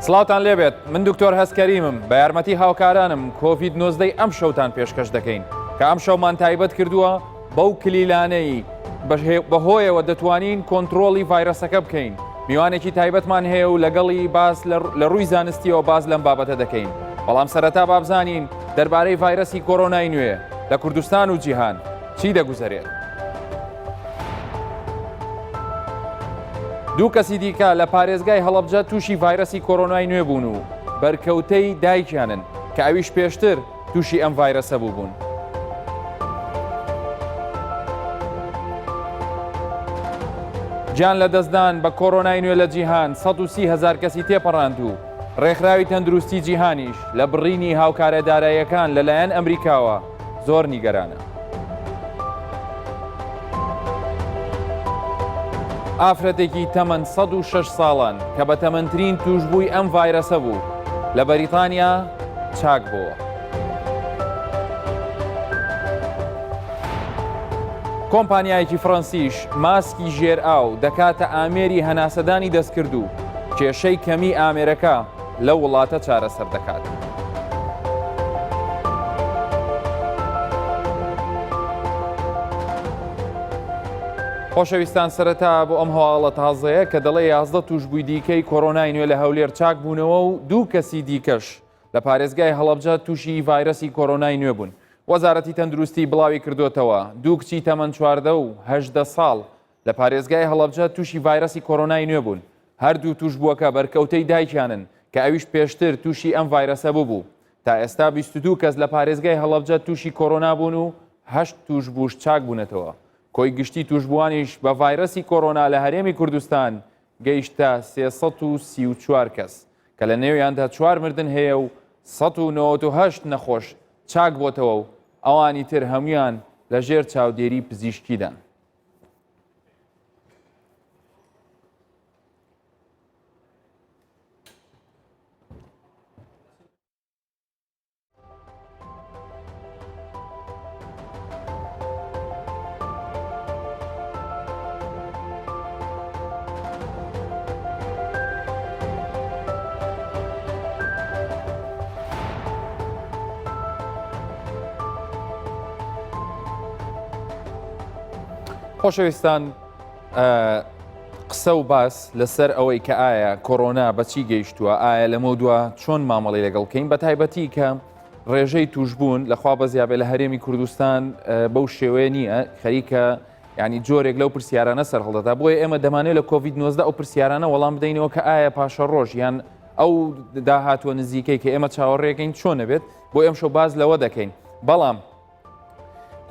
سڵاوتان لێبێت من دکتۆر هەستکەریمم بە یارمەتی هاوکارانم کۆڤید 19 ئەم شەوتان پێشکەش دەکەین کە ئەم شەومان تایبەت کردووە بەو کلیلانەی بەهۆیەوە دەتوانین کۆنترۆڵی ڤایرەسەکە بکەین میوانێکی تایبەتمان هەیە و لەگەڵی باس لە ڕووی زانستیەوە باس لەم بابەتە دەکەین بەڵام سەرەتا بابزانین دەربارەی ڤایرەسی کۆرۆنای نوێ لە کوردستان و جیهان چی دەگوزەرێت. دوو کەسی دیکە لە پارێزگای هەڵەبجە تووشی ڤایرەسی کۆرۆنای نوێ بوون و بەرکەوتەی دایکیانن کە ئەویش پێشتر تووشی ئەم ڤایرەسە بووبوون. گیان لەدەستدان بە کۆرۆنای نوێ لە جیهان 130 هەزار کەسی تێپەڕاند و ڕێکخراوی تەندروستی جیهانیش لە بڕینی هاوکارە داراییەکان لەلایەن ئەمریکاوە زۆر نیگەرانە. ئافرەتێکی تەمەن 106 ساڵان کە بە تەمەنترین تووشبووی ئەم ڤایرەسە بوو لە بەریتانیا چاک بۆوە. کۆمپانیایەکی فڕەنسیش ماسکی ژێر ئاو دەکاتە ئامێری هەناسەدانی دەستکرد و کێشەی کەمی ئامێرەکە لەو وڵاتە چارەسەر دەکات. خۆشەویستان سەرەتا بۆ ئەم هەواڵە تازەیە کە دەڵێ 11 تووشبووی دیکەی کۆرۆنای نوێ لە هەولێر چاک بوونەوە و دوو کەسی دیکەش لە پارێزگای هەڵەبجە تووشی ڤایرەسی کۆرۆنای نوێ بوون. وەزارەتی تەندروستی بڵاوی کردووەتەوە، دوو کچی تەمەن 14 و 18 ساڵ لە پارێزگای هەڵەبجە تووشی ڤایرەسی کۆرۆنای نوێ بوون. هەردوو تووشبووەکە بەرکەوتەی دایکیانن کە ئەویش پێشتر تووشی ئەم ڤایرەسە ببوو. تا ئێستا 22 کەس لە پارێزگای هەڵەبجە تووشی کۆرۆنا بوون و هەشت تووشبووش چاک بوونەتەوە. کۆی گشتی تووشبووانیش بە ڤایرەسی کۆرۆنا لە هەرێمی کوردستان گەیشتە 334 کەس. کە لە نێویاندا چوار مردن هەیە و 198 نەخۆش چاک بۆتەوە و ئەوانی تر هەموویان لە ژێر چاودێری پزیشکیدان. خۆشەویستان قسە و باس لەسەر ئەوەی کە ئایا کۆرۆنا بەچی گەیشتووە ئایا لەمە دووە چۆن مامەڵی لەگەڵ بکەین بە تایبەتی کە ڕێژەی توشبوون لەخوا بەزیابێ لە هەرێمی کوردستان بەو شێوەیە نییە خەریکە ینی جۆرێک لەو پرسیارانە سەر هەڵدەدا بۆیە ئێمە دەمانێت لە کۆڤید 19 ئەو پرسیارانە وەڵام بدەینەوە کە ئایا پاشە ڕۆژ یان ئەو داهاتوە نزیکەی کە ئێمە چاوەڕێکەین چۆن نەبێت بۆ ئەم شەو باز لەوە دەکەین بەڵام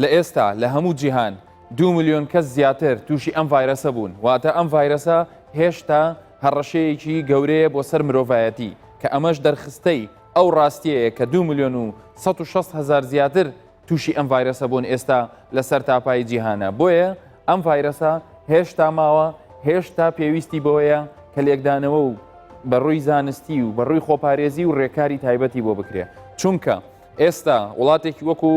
لە ئێستا لە هەموو جیهان دو ملیۆن کەس زیاتر تووشی ئەم ڤایرەسە بوون واتە ئەم ڤایرەسە هێشتا هەڕەشەیەکی گەورەیە بۆ سەر مرۆڤایەتی کە ئەمەش دەرخستەی ئەو ڕاستیەیە کە 2 ملیۆن و 160 هزار زیاتر تووشی ئەم ڤایرەسە بوون ئێستا لە سەرتاپای جیهانە بۆیە ئەم ڤایرەسە هێشتا ماوە هێشتا پێویستی بەوەیە کە لێکدانەوە و بە ڕووی زانستی و بە ڕووی خۆپارێزی و ڕێکاری تایبەتی بۆ بکرێ چونکە ئێستا وڵاتێکی وەکو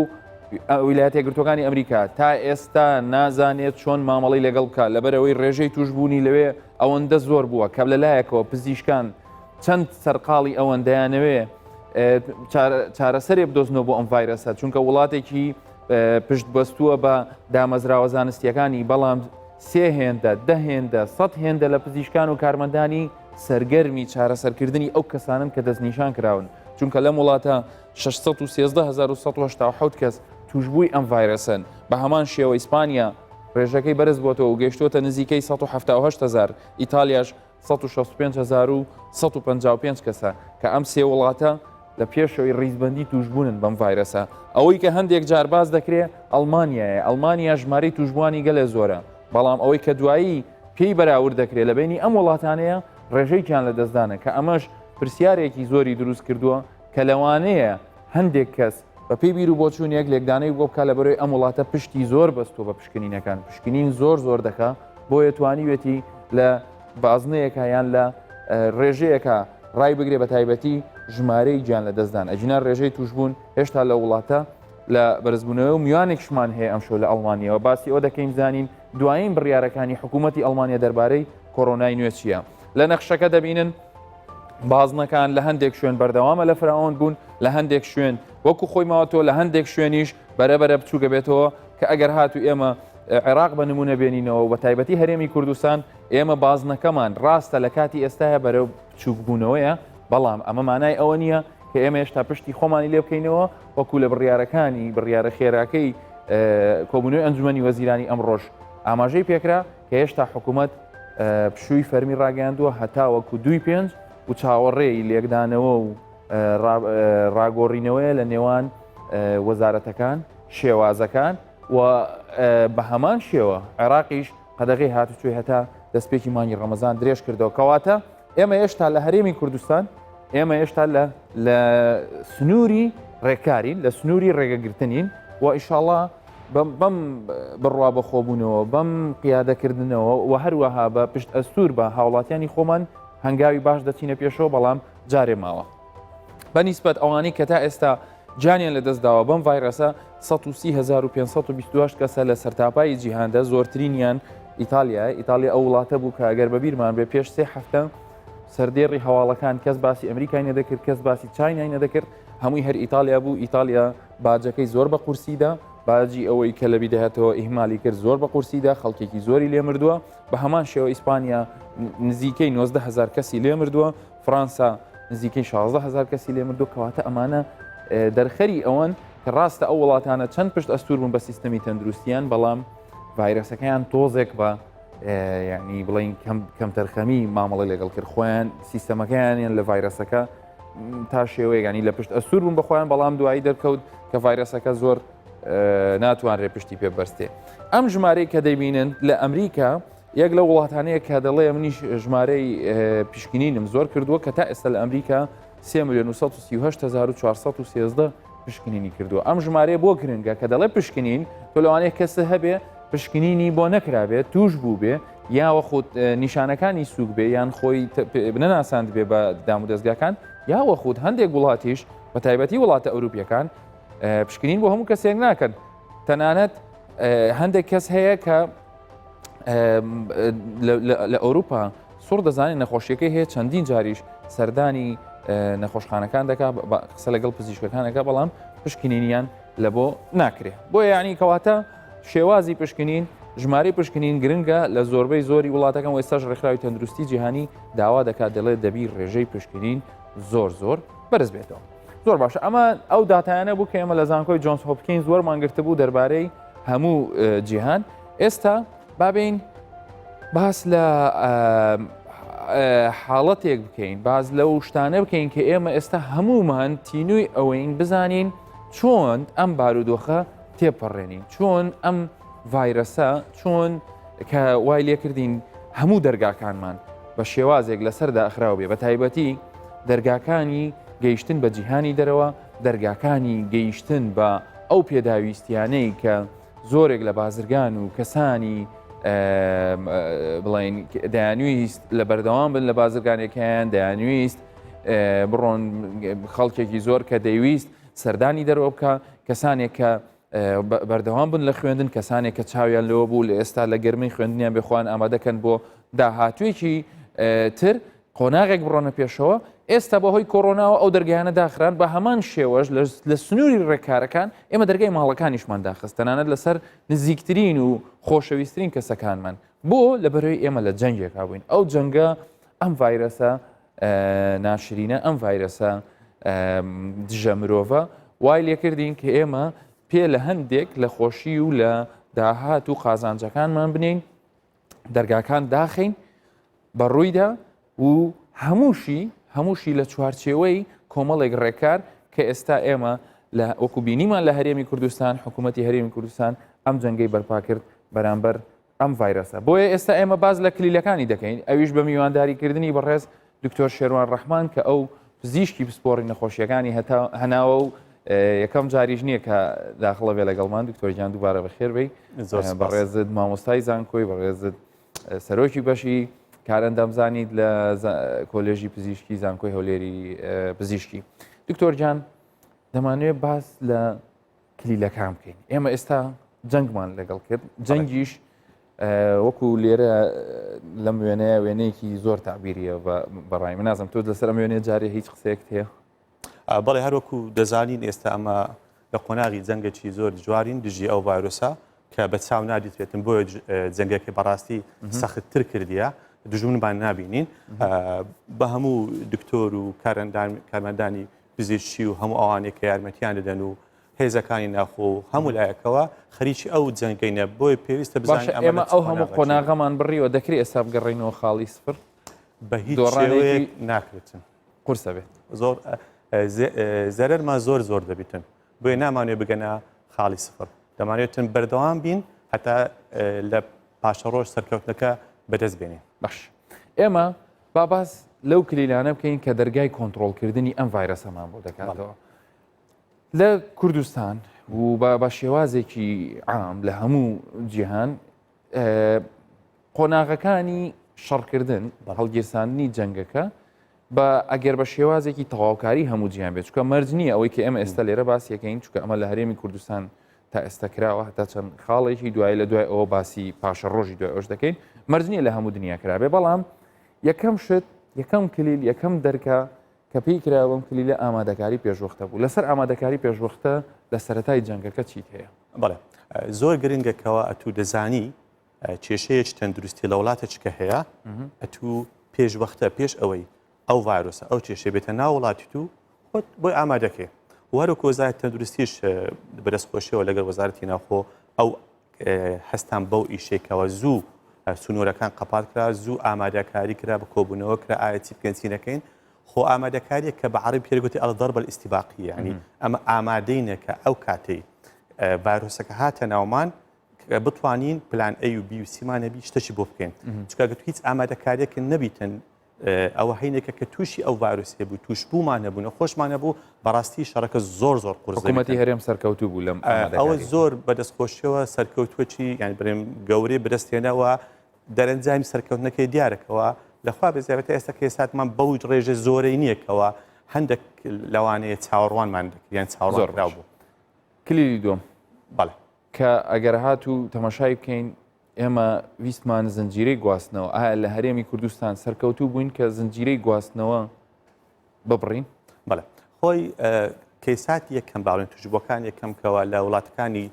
ویلایەتە یەکگرتووەکانی ئەمریکا تا ئێستا نازانێت چۆن مامەڵەی لەگەڵ بکات لەبەرئەوەی ڕێژەی توشبوونی لەوێ ئەوەندە زۆر بووە کە لەلایەکەوە پزیشکان چەند سەرقاڵی ئەوەن دەیانەوێ چارەسەرێ بدۆزنەوە بۆ ئەم ڤایرەسە چونکە وڵاتێکی پشت بەستووە بە دامەزراوە زانستیەکانی بەڵام سێ هێندە دە هێندە سە هێندە لە پزیشکان و کارمەندانی سەرگەرمی چارەسەرکردنی ئەو کەسانن کە دەستنیشان کراون چونکە لەم وڵاتە 613,187 کەس توشبووی ئەم ڤایرەسەن، بە هەمان شێوە ئیسپانیا ڕێژەکەی بەرز بۆتەوە و گەیشتووەتە نزیکەی 178 هەزار، ئیتالیاش 165155 کەسە کە ئەم سێ وڵاتە لە پێشەوەی ڕیزبەندی توشبوونن بەم ڤایرەسە. ئەوەی کە هەندێک جار باس دەکرێ ئەڵمانیایە، ئەڵمانیا ژمارەی توشبووانی گەلێ زۆرە، بەڵام ئەوەی کە دوایی پێی بەراورد دەکرێت لە بەینی ئەم وڵاتانەیە ڕێژەی گیان لەدەستدانە کە ئەمەش پرسیارێکی زۆری دروست کردووە کە لەوانەیە هەندێک کەس بە پێی بیر و بۆچوونێک لێکدانەوەی بۆ بکات لەبەرەوەی ئەم وڵاتە پشتی زۆر بەستووە بە پشکنینەکان پشکنین زۆر زۆر دەکا بۆیە توانیوێتی لە بازنەیەکە یان لە ڕێژەیەکە ڕای بگرێ بە تایبەتی ژمارەی گیان لە دەستدان ئەگینا ڕێژەی توشبوون هێشتا لە وڵاتە لە بەرزبوونەوە و میوانێکشمان هەیە ئەمشەو لە ئەڵمانیەوە باسی ئەوە دەکەین زانین دوایین بڕیارەکانی حکوومەتی ئەڵمانیا دەربارەی کۆرۆنای نوێ چییە؟ لە نەخشەکە دەبینن بازنەکان لە هەندێک شوێن بەردەوامە لە فراوان بوون لە هەندێک شوێن وەکو خۆی ماوەتەوە لە هەندێک شوێنیش بەرەبەرە بچووکە بێتەوە کە ئەگەر هاتو ئێمە عێراق بە نمونە بێنینەوە بە تایبەتی هەرێمی کوردستان ئێمە بازنەکەمان ڕاستە لە کاتی ئێستاە بەرەو بچووکبوونەوەیە بەڵام ئەمە مانای ئەوە نییە کە ئێمە هێشتا پشتی خۆمانی لێ بکەینەوە وەکو لە بڕیارەکانی بڕیارە خێراکەی کۆبوونەوەی ئەنجومەنی وەزیرانی ئەمڕۆژ ئاماژەی پێکرا کە هێشتا حکوومەت پشووی فەرمی ڕاگەیاندووە هەتاوەکو دووی پێنج و چاوەڕێی لێکدانەوە و ڕاگۆڕینەوەیە لە نێوان وەزارەتەکان شێوازەکان و بە هەمان شێوە عێراقیش قەدەغی هاتوچۆی هەتا دەستپێکی مانگی ڕەمەزان درێژ کردەوە کەواتە ئێمە هێشتا لە هەرێمی کوردستان ئێمە هێشتا لە لە سنووری ڕێکارین لە سنووری ڕێگەگرتنین و ئیشاڵا بەم بڕوا بەخۆبوونەوە بەم قیادەکردنەوە و هەروەها بە پشت ئەستور بە هاوڵاتیانی خۆمان هەنگاوی باش دەچینە پێشەوە بەڵام جارێ ماوە بە نیسبەت ئەوانەی کە تا ئێستا گیانیان لەدەستداوە بەم ڤایرەسە 130528 کەسە لە سەرتاپای جیهاندا زۆرترینیان ئیتالیا ئیتالیا ئەو وڵاتە بوو کە ئەگەر بەبیرمان بێ پێش سێ هەفتە سەردێڕی هەواڵەکان کەس باسی ئەمریکای نەدەکرد کەس باسی چینای نەدەکرد هەمووی هەر ئیتالیا بوو ئیتالیا باجەکەی زۆر بە قورسیدا باجی ئەوەی کە لە بیدەهاتەوە ئیهمالی کرد زۆر بە قورسیدا خەڵکێکی زۆری لێ مردووە بە هەمان شێوە ئیسپانیا نزیکەی 19هزار کەسی لێ مردووە فڕانسا نزیکەی 16 هزار کەسی لێ مردووە کەواتە ئەمانە دەرخەری ئەوەن کە ڕاستە ئەو وڵاتانە چەند پشت ئەستور بوون بە سیستەمی تەندروستیان بەڵام ڤایرەسەکەیان تۆزێک بە یعنی بڵین کەمتەرخەمی مامەڵی لەگەڵ کرد خۆیان سیستەمەکەیانیان لە ڤایرەسەکە تا شێوەیەگانی لە پشت ئەستور بوون بەخۆیان بەڵام دوایی دەرکەوت کە ڤایرەسەکە زۆر ناتوانرێت پشتی پێ بەستێ ئەم ژمارەی کە دەبینن لە ئەمریکا یەک لەو وڵاتانەیە کە دەڵێ منیش ژمارەی پشکنینم زۆر کردووە کە تا ئێستا لە ئەمریکا 3 میلیۆن و 138413 پشکنینی کردووە ئەم ژمارەیە بۆ گرنگە کە دەڵێ پشکنین تۆ لەوانەیە کەسە هەبێ پشکنینی بۆ نەکرابێت توش بوو بێ یاوە خود نیشانەکانی سوک بێ یان خۆی نەناساند بێ بە دام و دەستگاکان یاوە خود هەندێک وڵاتیش بە تایبەتی وڵاتە ئەوروپیەکان پشکنین بۆ هەموو کەسێک ناکەن تەنانەت هەندێک کەس هەیە کە لە ئەوروپا سوڕ دەزانێت نەخۆشیەکەی هەیە چەندین جاریش سەردانی نەخۆشخانەکان دەکا قسە لەگەڵ پزیشکەکانەکە بەڵام پشکنینیان لە بۆ ناکرێ بۆ یعنی کەواتە شێوازی پشکنین ژمارەی پشکنین گرنگە لە زۆربەی زۆری وڵاتەکان و ئێستاش ڕێکخراوی تەندروستی جیهانی داوا دەکات دەڵێت دەبی ڕێژەی پشکنین زۆر زۆر بەرز بێتەوە. زۆر باشە ئەمە ئەو داتایانە بوو کە ئێمە لە زانکۆی جۆنس هۆپکینز وەرمان گرتبوو دەربارەی هەموو جیهان ئێستا بابین باس لە حاڵەتێک بکەین باز لەو شتانە بکەین کە ئێمە ئێستا هەمومان تینووی ئەوەین بزانین چۆن ئەم بارودۆخە تێپەڕێنین چۆن ئەم ڤایرەسە چۆن کە وای لێکردین هەموو دەرگاکانمان بە شێوازێک لەسەر داخراو بێ بە تایبەتی دەرگاکانی گەیشتن بە جیهانی دەرەوە، دەرگاکانی گەیشتن بە ئەو پێداویستیانەی کە زۆرێک لە بازرگان و کەسانی بڵین دەیانویست لە بەردەوام بن لە بازرگانێکیان دەیانویست بڕۆن خەڵکێکی زۆر کە دەیویست سەردانی دەرەوە بکە کەسانێک کە بەردەوام بن لە خوێندن کەسانێک کە چاویان لەوە بوو لە ئێستا لە گەرمی خوێندنیان بخوان ئامادەکەن بۆ داهاتوێکی تر قۆناغێک بڕۆنە پێشەوە، ئێستا بەهۆی کۆرۆناوە ئەو دەرگایانە داخران، بە هەمان شێوەش لە سنووری ڕێکارەکان ئێمە دەرگای ماڵەکانیشمان داخست، تەنانەت لەسەر نزیکترین و خۆشەویسترین کەسەکانمان. بۆ؟ لەبەرئەوەی ئێمە لە جەنگێکا بووین، ئەو جەنگە ئەم ڤایرەسە ناشرینە، ئەم ڤایرەسە دژە مرۆڤە وای لێکردین کە ئێمە پێ لە هەندێک لە خۆشی و لە داهات و قازانجەکانمان بنین، دەرگاکان داخەین بە ڕوویدا و هەمووشی هەمووشی لە چوارچێوەی کۆمەڵێک ڕێکار کە ئێستا ئێمە لە وەکو بینیمان لە هەرێمی کوردستان حکوومەتی هەرێمی کوردستان ئەم جەنگەی بەرپا کرد بەرامبەر ئەم ڤایرەسە بۆیە ئێستا ئێمە باز لە کلیلەکانی دەکەین ئەویش بە میوانداریکردنی بەڕێز دکتۆر شێروان ڕەحمان کە ئەو پزیشکی پسپۆڕی نەخۆشیەکانی هەتا هەناوە و یەکەم جاریش نییە کە داخڵە بێ لەگەڵمان دکتۆر گیان دووبارە بەخێر بێی بەڕێزت مامۆستای زانکۆی بەڕێزت سەرۆکی بەشی کارئەندامزانیت لە کۆلێژی پزیشکی زانکۆی هەولێری پزیشکی دکتۆر گیان دەمانوێت باس لە کلیلەکان بکەین ئێمە ئێستا جەنگمان لەگەڵ کرد جەنگیش وەکو لێرە لەم وێنەیە وێنەیەکی زۆر تعبیریە بەڕای من نازم تۆ لەسەر ئەم وێنەیە جارێ هیچ قسەیەکت هەیە؟ بەڵێ هەروەکو دەزانین ئێستا ئەمە لە قۆناغی جەنگێکی زۆر دژوارین دژی ئەو ڤایرۆسە کە بە چاو نادیترێتن بۆیە جەنگەکە بەڕاستی سەختتر کردیە دژمنمان نابینین بە هەموو دکتۆر و کارمەندانی پزیشکی و هەموو ئەوانەی کە یارمەتیان دەدەن و هێزەکانی ناخۆ و هەموو لایەکەوە خەریکی ئەو جەنگەینە بۆیە پێویستە بزانین باشە ئێمە ئەو هەموو قۆناغەمان بڕیوە دەکرێت ئێستا بگەڕێینەوە خاڵی سفر؟ بە هیچ شێوەیەک ناکرێتن. قورسە بێت. زۆر زەرەرمان زۆر زۆر دەبیتن بۆیە نامانوێت بگەنە خاڵی سفر دەمانێتن بەردەوام بین هەتا لە پاشەڕۆژ سەرکەوتنەکە بەدەست بێنین. باش ئێمە با باس لەو کلیلانە بکەین کە دەرگای کۆنتڕۆڵکردنی ئەم ڤایرەسەمان بۆ دەکاتەوە. لە کوردستان و بە شێوازێکی عام لە هەموو جیهان قۆناغەکانی شەڕکردن هەڵگیرساندنی جەنگەکە بە ئەگەر بە شێوازێکی تەواوکاری هەموو جیان بێت چکە مەرج نییە ئەوەی کە ئێمە ئێستا لێرە باسیەکەین چکە ئەمە لە هەرێمی کوردستان تا ئێستا کراوە هەتا چەند خاڵێکی دوایی لە دوای ئەوە باسی پاشە ڕۆژی دوای ئەوش دەکەین مەرج نییە لە هەموو دنیا کرابێ بەڵام یەکەم شت یەکەم کلیل یەکەم دەرکە کە پێی کرا بەم کلیلە ئامادەکاری پێشوەختە بوو. لەسەر ئامادەکاری پێشوەختە لە سەرەتای جەنگەکە چیت هەیە؟ بەڵێ زۆر گرنگە کەوا ئەتوو دەزانی کێشەیەکی تەندروستی لە وڵاتە چکە هەیە ئەتوو پێشوەختە پێش ئەوەی ئەو ڤایرۆسە ئەو کێشەی بێتە ناو وڵاتی تو خۆت بۆی ئامادەکەی وەرەکو وەزارەتی تەندروستیش بەدەست خۆشیەوە لەگەڵ وەزارەتی ناوخۆ ئەو هەستان بەو ئیشەی کەەوە زوو سنوورەکان قەپات کرا زوو ئامادەکاری کرا بە کۆبوونەوە کرا ئایا چی بکەین چی نەکەین خۆ ئامادەکاریە کە بە عەرەبی پێ گوتی الضربە الاستباقیە یعنی ئەمە ئامادەینە کە ئەو کاتەی ڤایرۆسەکە هاتە ناومان بتوانین پلان A و B و C مان هەبی شتەکی بۆ بکەین چونکە گەر هیچ ئامادەکاریەکە نەبیتن ئەوە هەینێکە کە تووشی ئەو ڤایرۆسێ بوو توش بوومان هەبوو نەخۆشمان هەبوو بەڕاستی شەڕەکە زۆر زۆر قورس حکوومەتی هەرێم سەرکەوتوو بوو لەم ئەوە زۆر بەدەستخۆشیەوە سەرکەوتووەکی یان برێم گەورەی بەدەستێنەوە دەرەنجامی سەرکەوتنەکەی دیارەکەوە لەخوا بێزیابێت ئێستا کەیساتمان بەو ڕێژە زۆرەی نییە کەەوە هەندێک لەوانەیە چاوەڕوانمان دەکریان چاوەڕوان زۆر بوو. کلیلی دووەم بەڵێ کە ئەگەر هاتوو تەماشای بکەین ئێمە ویستمان زنجیرەی گواستنەوە ئایا لە هەرێمی کوردستان سەرکەوتوو بووین کە زنجیرەی گواستنەوە ببڕین؟ بەڵێ خۆی کەیساتی یەکەم باڵێن توشبووەکان یەکەم کەەوە لە وڵاتەکانی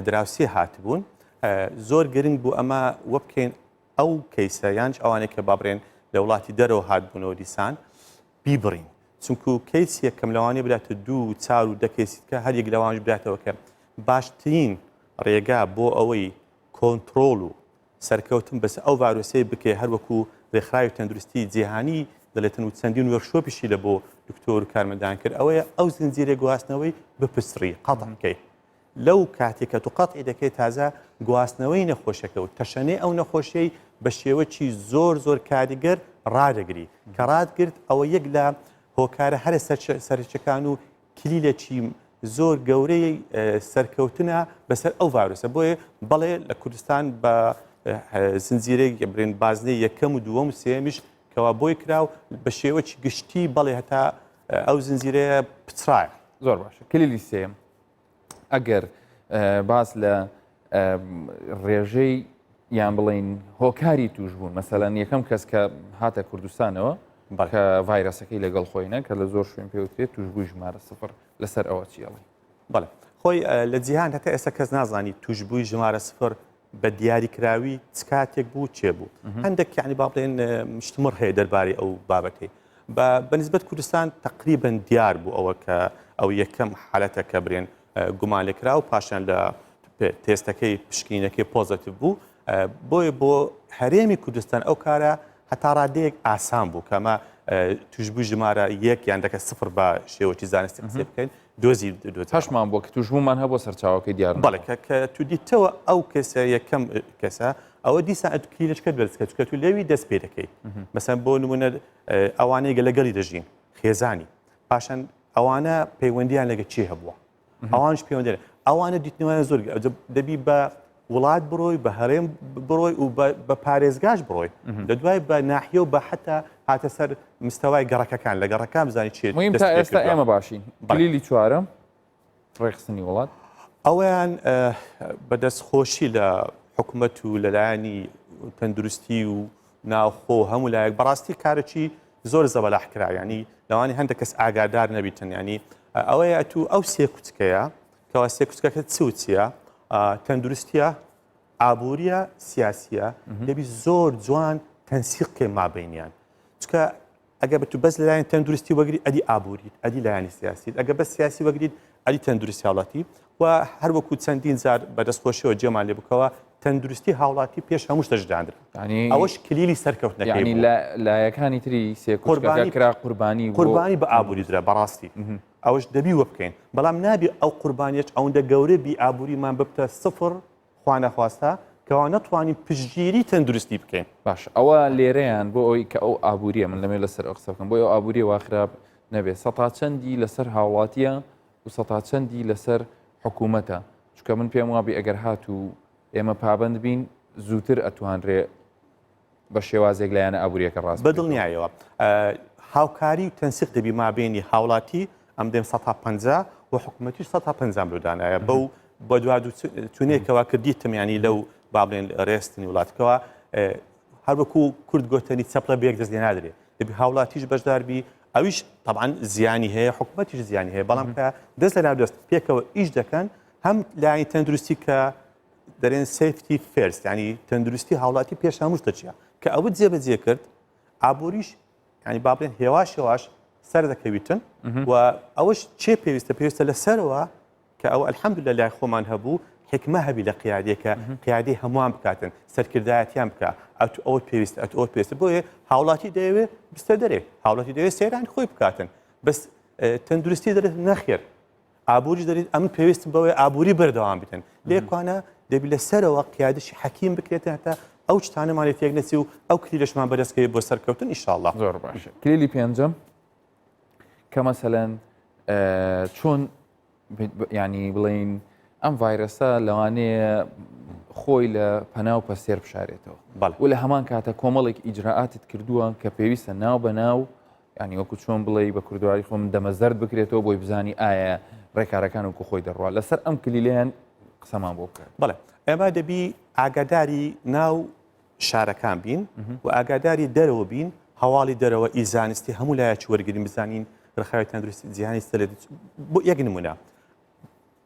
دراوسێ هاتبوون زۆر گرنگ بوو ئەمە وە بکەین ئەو کەیسە یانج ئەوانەی کە بابرێن لە وڵاتی دەرەوە هاتبوونەوە دیسان بیبڕین چونکو کەیس یەکەم لەوانەیە بداتە دوو چار و دە کەیسی کە هەر یەک لەوانش بداتەوە کە باشترین ڕێگا بۆ ئەوەی کۆنترۆڵ و سەرکەوتن بەسەر ئەو ڤایرۆسەی بکەی هەر وەکو رێکخراوی تەندروستی جیهانی دەڵێتن و چەندین workshop یشی لە بۆ دکتۆر و کارمەندان کرد ئەوەیە ئەو زنجیرە گواستنەوەی بپچڕی قەتع بکەی لەو کاتێک کە تو قەتعی دەکەی تازە گواستنەوەی نەخۆشەکە و تەشەنەی ئەو نەخۆشیەی بە شێوەکی زۆر زۆر کاریگەر ڕادەگری کە ڕاتگرت ئەوە یەک لە هۆکارە هەرە سەرەکیەکان و کلیلێکی زۆر گەورەی سەرکەوتنە بەسەر ئەو ڤایرۆسە بۆیە بەڵێ لە کوردستان بە زنجیرەی برێن بازنەی یەکەم و دووەم و سێمیش کەوا بۆی کرا و بە شێوەکی گشتی بەڵێ هەتا ئەو زنجیرەیە پچڕایە. زۆر باشە کلیلی سێم ئەگەر باس لە ڕێژەی یان بڵین هۆکاری توشبوون مەسەلەن یەکەم کەس کە هاتە کوردستانەوە کە ڤایرەسەکەی لەگەڵ خۆی نە کە لە زۆر شوێن پێوترێت توشبووی ژمارە سفر لەسەر ئەوە چیڵی بەڵێ خۆی لە جیهان هەتا ئێستا کەس نازانی توشبووی ژمارە سفر بە دیاریکراوی چ کاتێک بوو چێ بوو هەندێک یعنی با بڵێن مشتمڕ هەیە دەربارەی ئەو بابەتەی بە بەنسبەت کوردستان تقریبا دیار بوو ئەوە کە ئەو یەکەم حالەتە کە برێن گومان لێکرا و پاشان لە تێستەکەی پشکنینەکەی positive بوو بۆیە بۆ هەرێمی کوردستان ئەو کارە هەتا ڕادەیەک ئاسان بوو کەمە توشبوو ژمارە یەک یان دەکە سفر بە شێوەی زانستی قسە بکەین دۆزی هەشمان بۆ کە توشبوومان هەبوو سەرچاوەکەی دیار بەڵێ کە تو دیتەوە ئەو کەسە یەکەم کەسە ئەوە دیسان ئەتکیلشکە بەرزکە چکە تو لەوی دەست پێ دەکەی مەسەن بۆ نمونە ئەوانەی گە لەگەڵی دەژین خێزانی پاشان ئەوانە پەیوەندیان لەگە چی هەبووە ئەوانش پەیوەندی ئەوانە دیتنەوەیان زۆر دەبی بە وڵات بڕۆی بە هەرێم بڕۆی و بە پارێزگاش بڕۆی لە دوای بە ناحیە و بە حتا هاتە سەر مستەوای گەڕەکەکان لە گەڕەکان بزانانی چێت مهم تا ئێستا ئێمە باشین کلیلی چوارم ڕێکخستنی وڵات ئەویان بەدەست خۆشی لە. حکومەت و لەلایەنی تەندروستی و ناوخۆ هەموو لایەک بەڕاستی کارێکی زۆر زەبەلاح کرا ینی لەوانی هەندێک کەس ئاگادار نەبیتن ینی ئەوەیە ئەتوو ئەو سێ کوچکەیە کەوا سێ کوچکەکە چ و چییە تەندروستیە ئابووریە سیاسیە دەبی زۆر جوان تەنسیق کەی مابینیان چکە ئەگە بتو بەس لەلایەن تەندروستی وەگری ئەدی ئابووریت ئەدی لایەنی سیاسیت ئەگە بەس سیاسی وەگریت ئەدی تەندروستی هاوڵاتی و هەروەکو چەندین جار بەدەست خۆشیەوە جێمان لێ بکەوە تەندروستی هاوڵاتی پێش هەموو شتەش دانرا ئەوەش کلیلی سەرکەوتنەکەی بوو. لایەکانی تری سێ قوربانی کرا قوربانی قوربانی بە ئابووری درا بەڕاستی ئەوەش دەبی وە بکەین بەڵام نابی ئەو قوربانیەش ئەوەندە گەورە بی ئابووریمان ببتە سفر خوانەخواستە کەوا نەتوانین پشتگیری تەندروستی بکەین. باش ئەوە لێرەیان بۆ ئەوەی کە ئەو ئابووریە من لەمێ لەسەر ئەو قسە بکەم بۆ ئەو ئابووریە وا خراپ نەبێ سەتا چەندی لەسەر هاوڵاتیە و سەتا چەندی لەسەر حکوومەتە چونکە من پێم وابی ئەگەر هاتوو ئێمە پابند بین زووتر ئەتوانرێ بە شێوازێک لایەنە ئابووریەکە ڕاست بە دڵنیایەوە هاوکاری و تەنسیق دەبی مابێنی هاوڵاتی ئەم دێم 150 و حکوومەتیش 150 لۆ دانایە بەو بە دوادوچونێکەوە کردیتم ینی لەو با بڵێن ڕێستنی وڵاتکەوە هەروەکو کورد گوتەنی چەپڵە بێک دەست لێ نادرێ دەبی هاوڵاتیش بەشداربی ئەویش طبعا زیانی هەیە حکوومەتیش زیانی هەیە بەڵام کە دەست لە ناو دەست پێکەوە ئیش دەکەن هەم لایەنی تەندروستی کە دەرێن safety first ینی تەندروستی هاوڵاتی پێش هەموو شتە چیە کە ئەوە جێبەجێ کرد ئابووریش ینی با بڵێن هێواش هێواش سەر دەکەویتن و ئەوەش چێ پێویستە پێویستە لەسەرەوە کە ئەو الحمدلله لای خۆمان هەبوو حکمە هەبی لە قیادێکە قیادی هەمووان بکاتن سەرکردایەتیان بکە ئەت ئەوە پێویست ئەت ئەوە پێویستە بۆیە هاوڵاتی دەیەوێ بستە دەرێ هاوڵاتی دەوێت سەیران خۆی بکاتن بەس تەندروستی دەرێت نەخێر ئابووریش دەریت ئەمن پێویستم بەوەی ئابووری بەردەوام بتن لێکوانە دەبی لە سەرەوە قیادشی حەکیم بکرێتن هەتا ئەو شتانەمان لێ تێک نەچی و ئەو کلیلەشمان بەدەستکەوێت بۆ سەرکەوتن ئیشاڵڵا زۆر باش کلیلی پێنجەم کە مەسەلەن چۆن ینی بڵین ئەم ڤایرەسە لەوانەیە خۆی لە پەنا و پەستێر بشارێتەوە و لە هەمان کاتە کۆمەڵێک ئیجرائاتت کردووە کە پێویستە ناو بە ناو یانی وەکو چۆن بڵێی بە کوردواری خۆم دەمە زەرد بکرێتەوە بۆی بزانی ئایا ڕێکارەکان وەکو خۆی دەڕوا لەسەر ئەم کلیلیان قسەمان بۆ بکات. بەڵێ ئێمە دەبی ئاگاداری ناو شارەکان بین و ئاگاداری دەرەوە بین هەواڵی دەرەوە ئی زانستی هەموو لایەکی وەرگین بزانین ڕێکخراوی تەندروستی جیهانی سەر بۆ یەک نمونە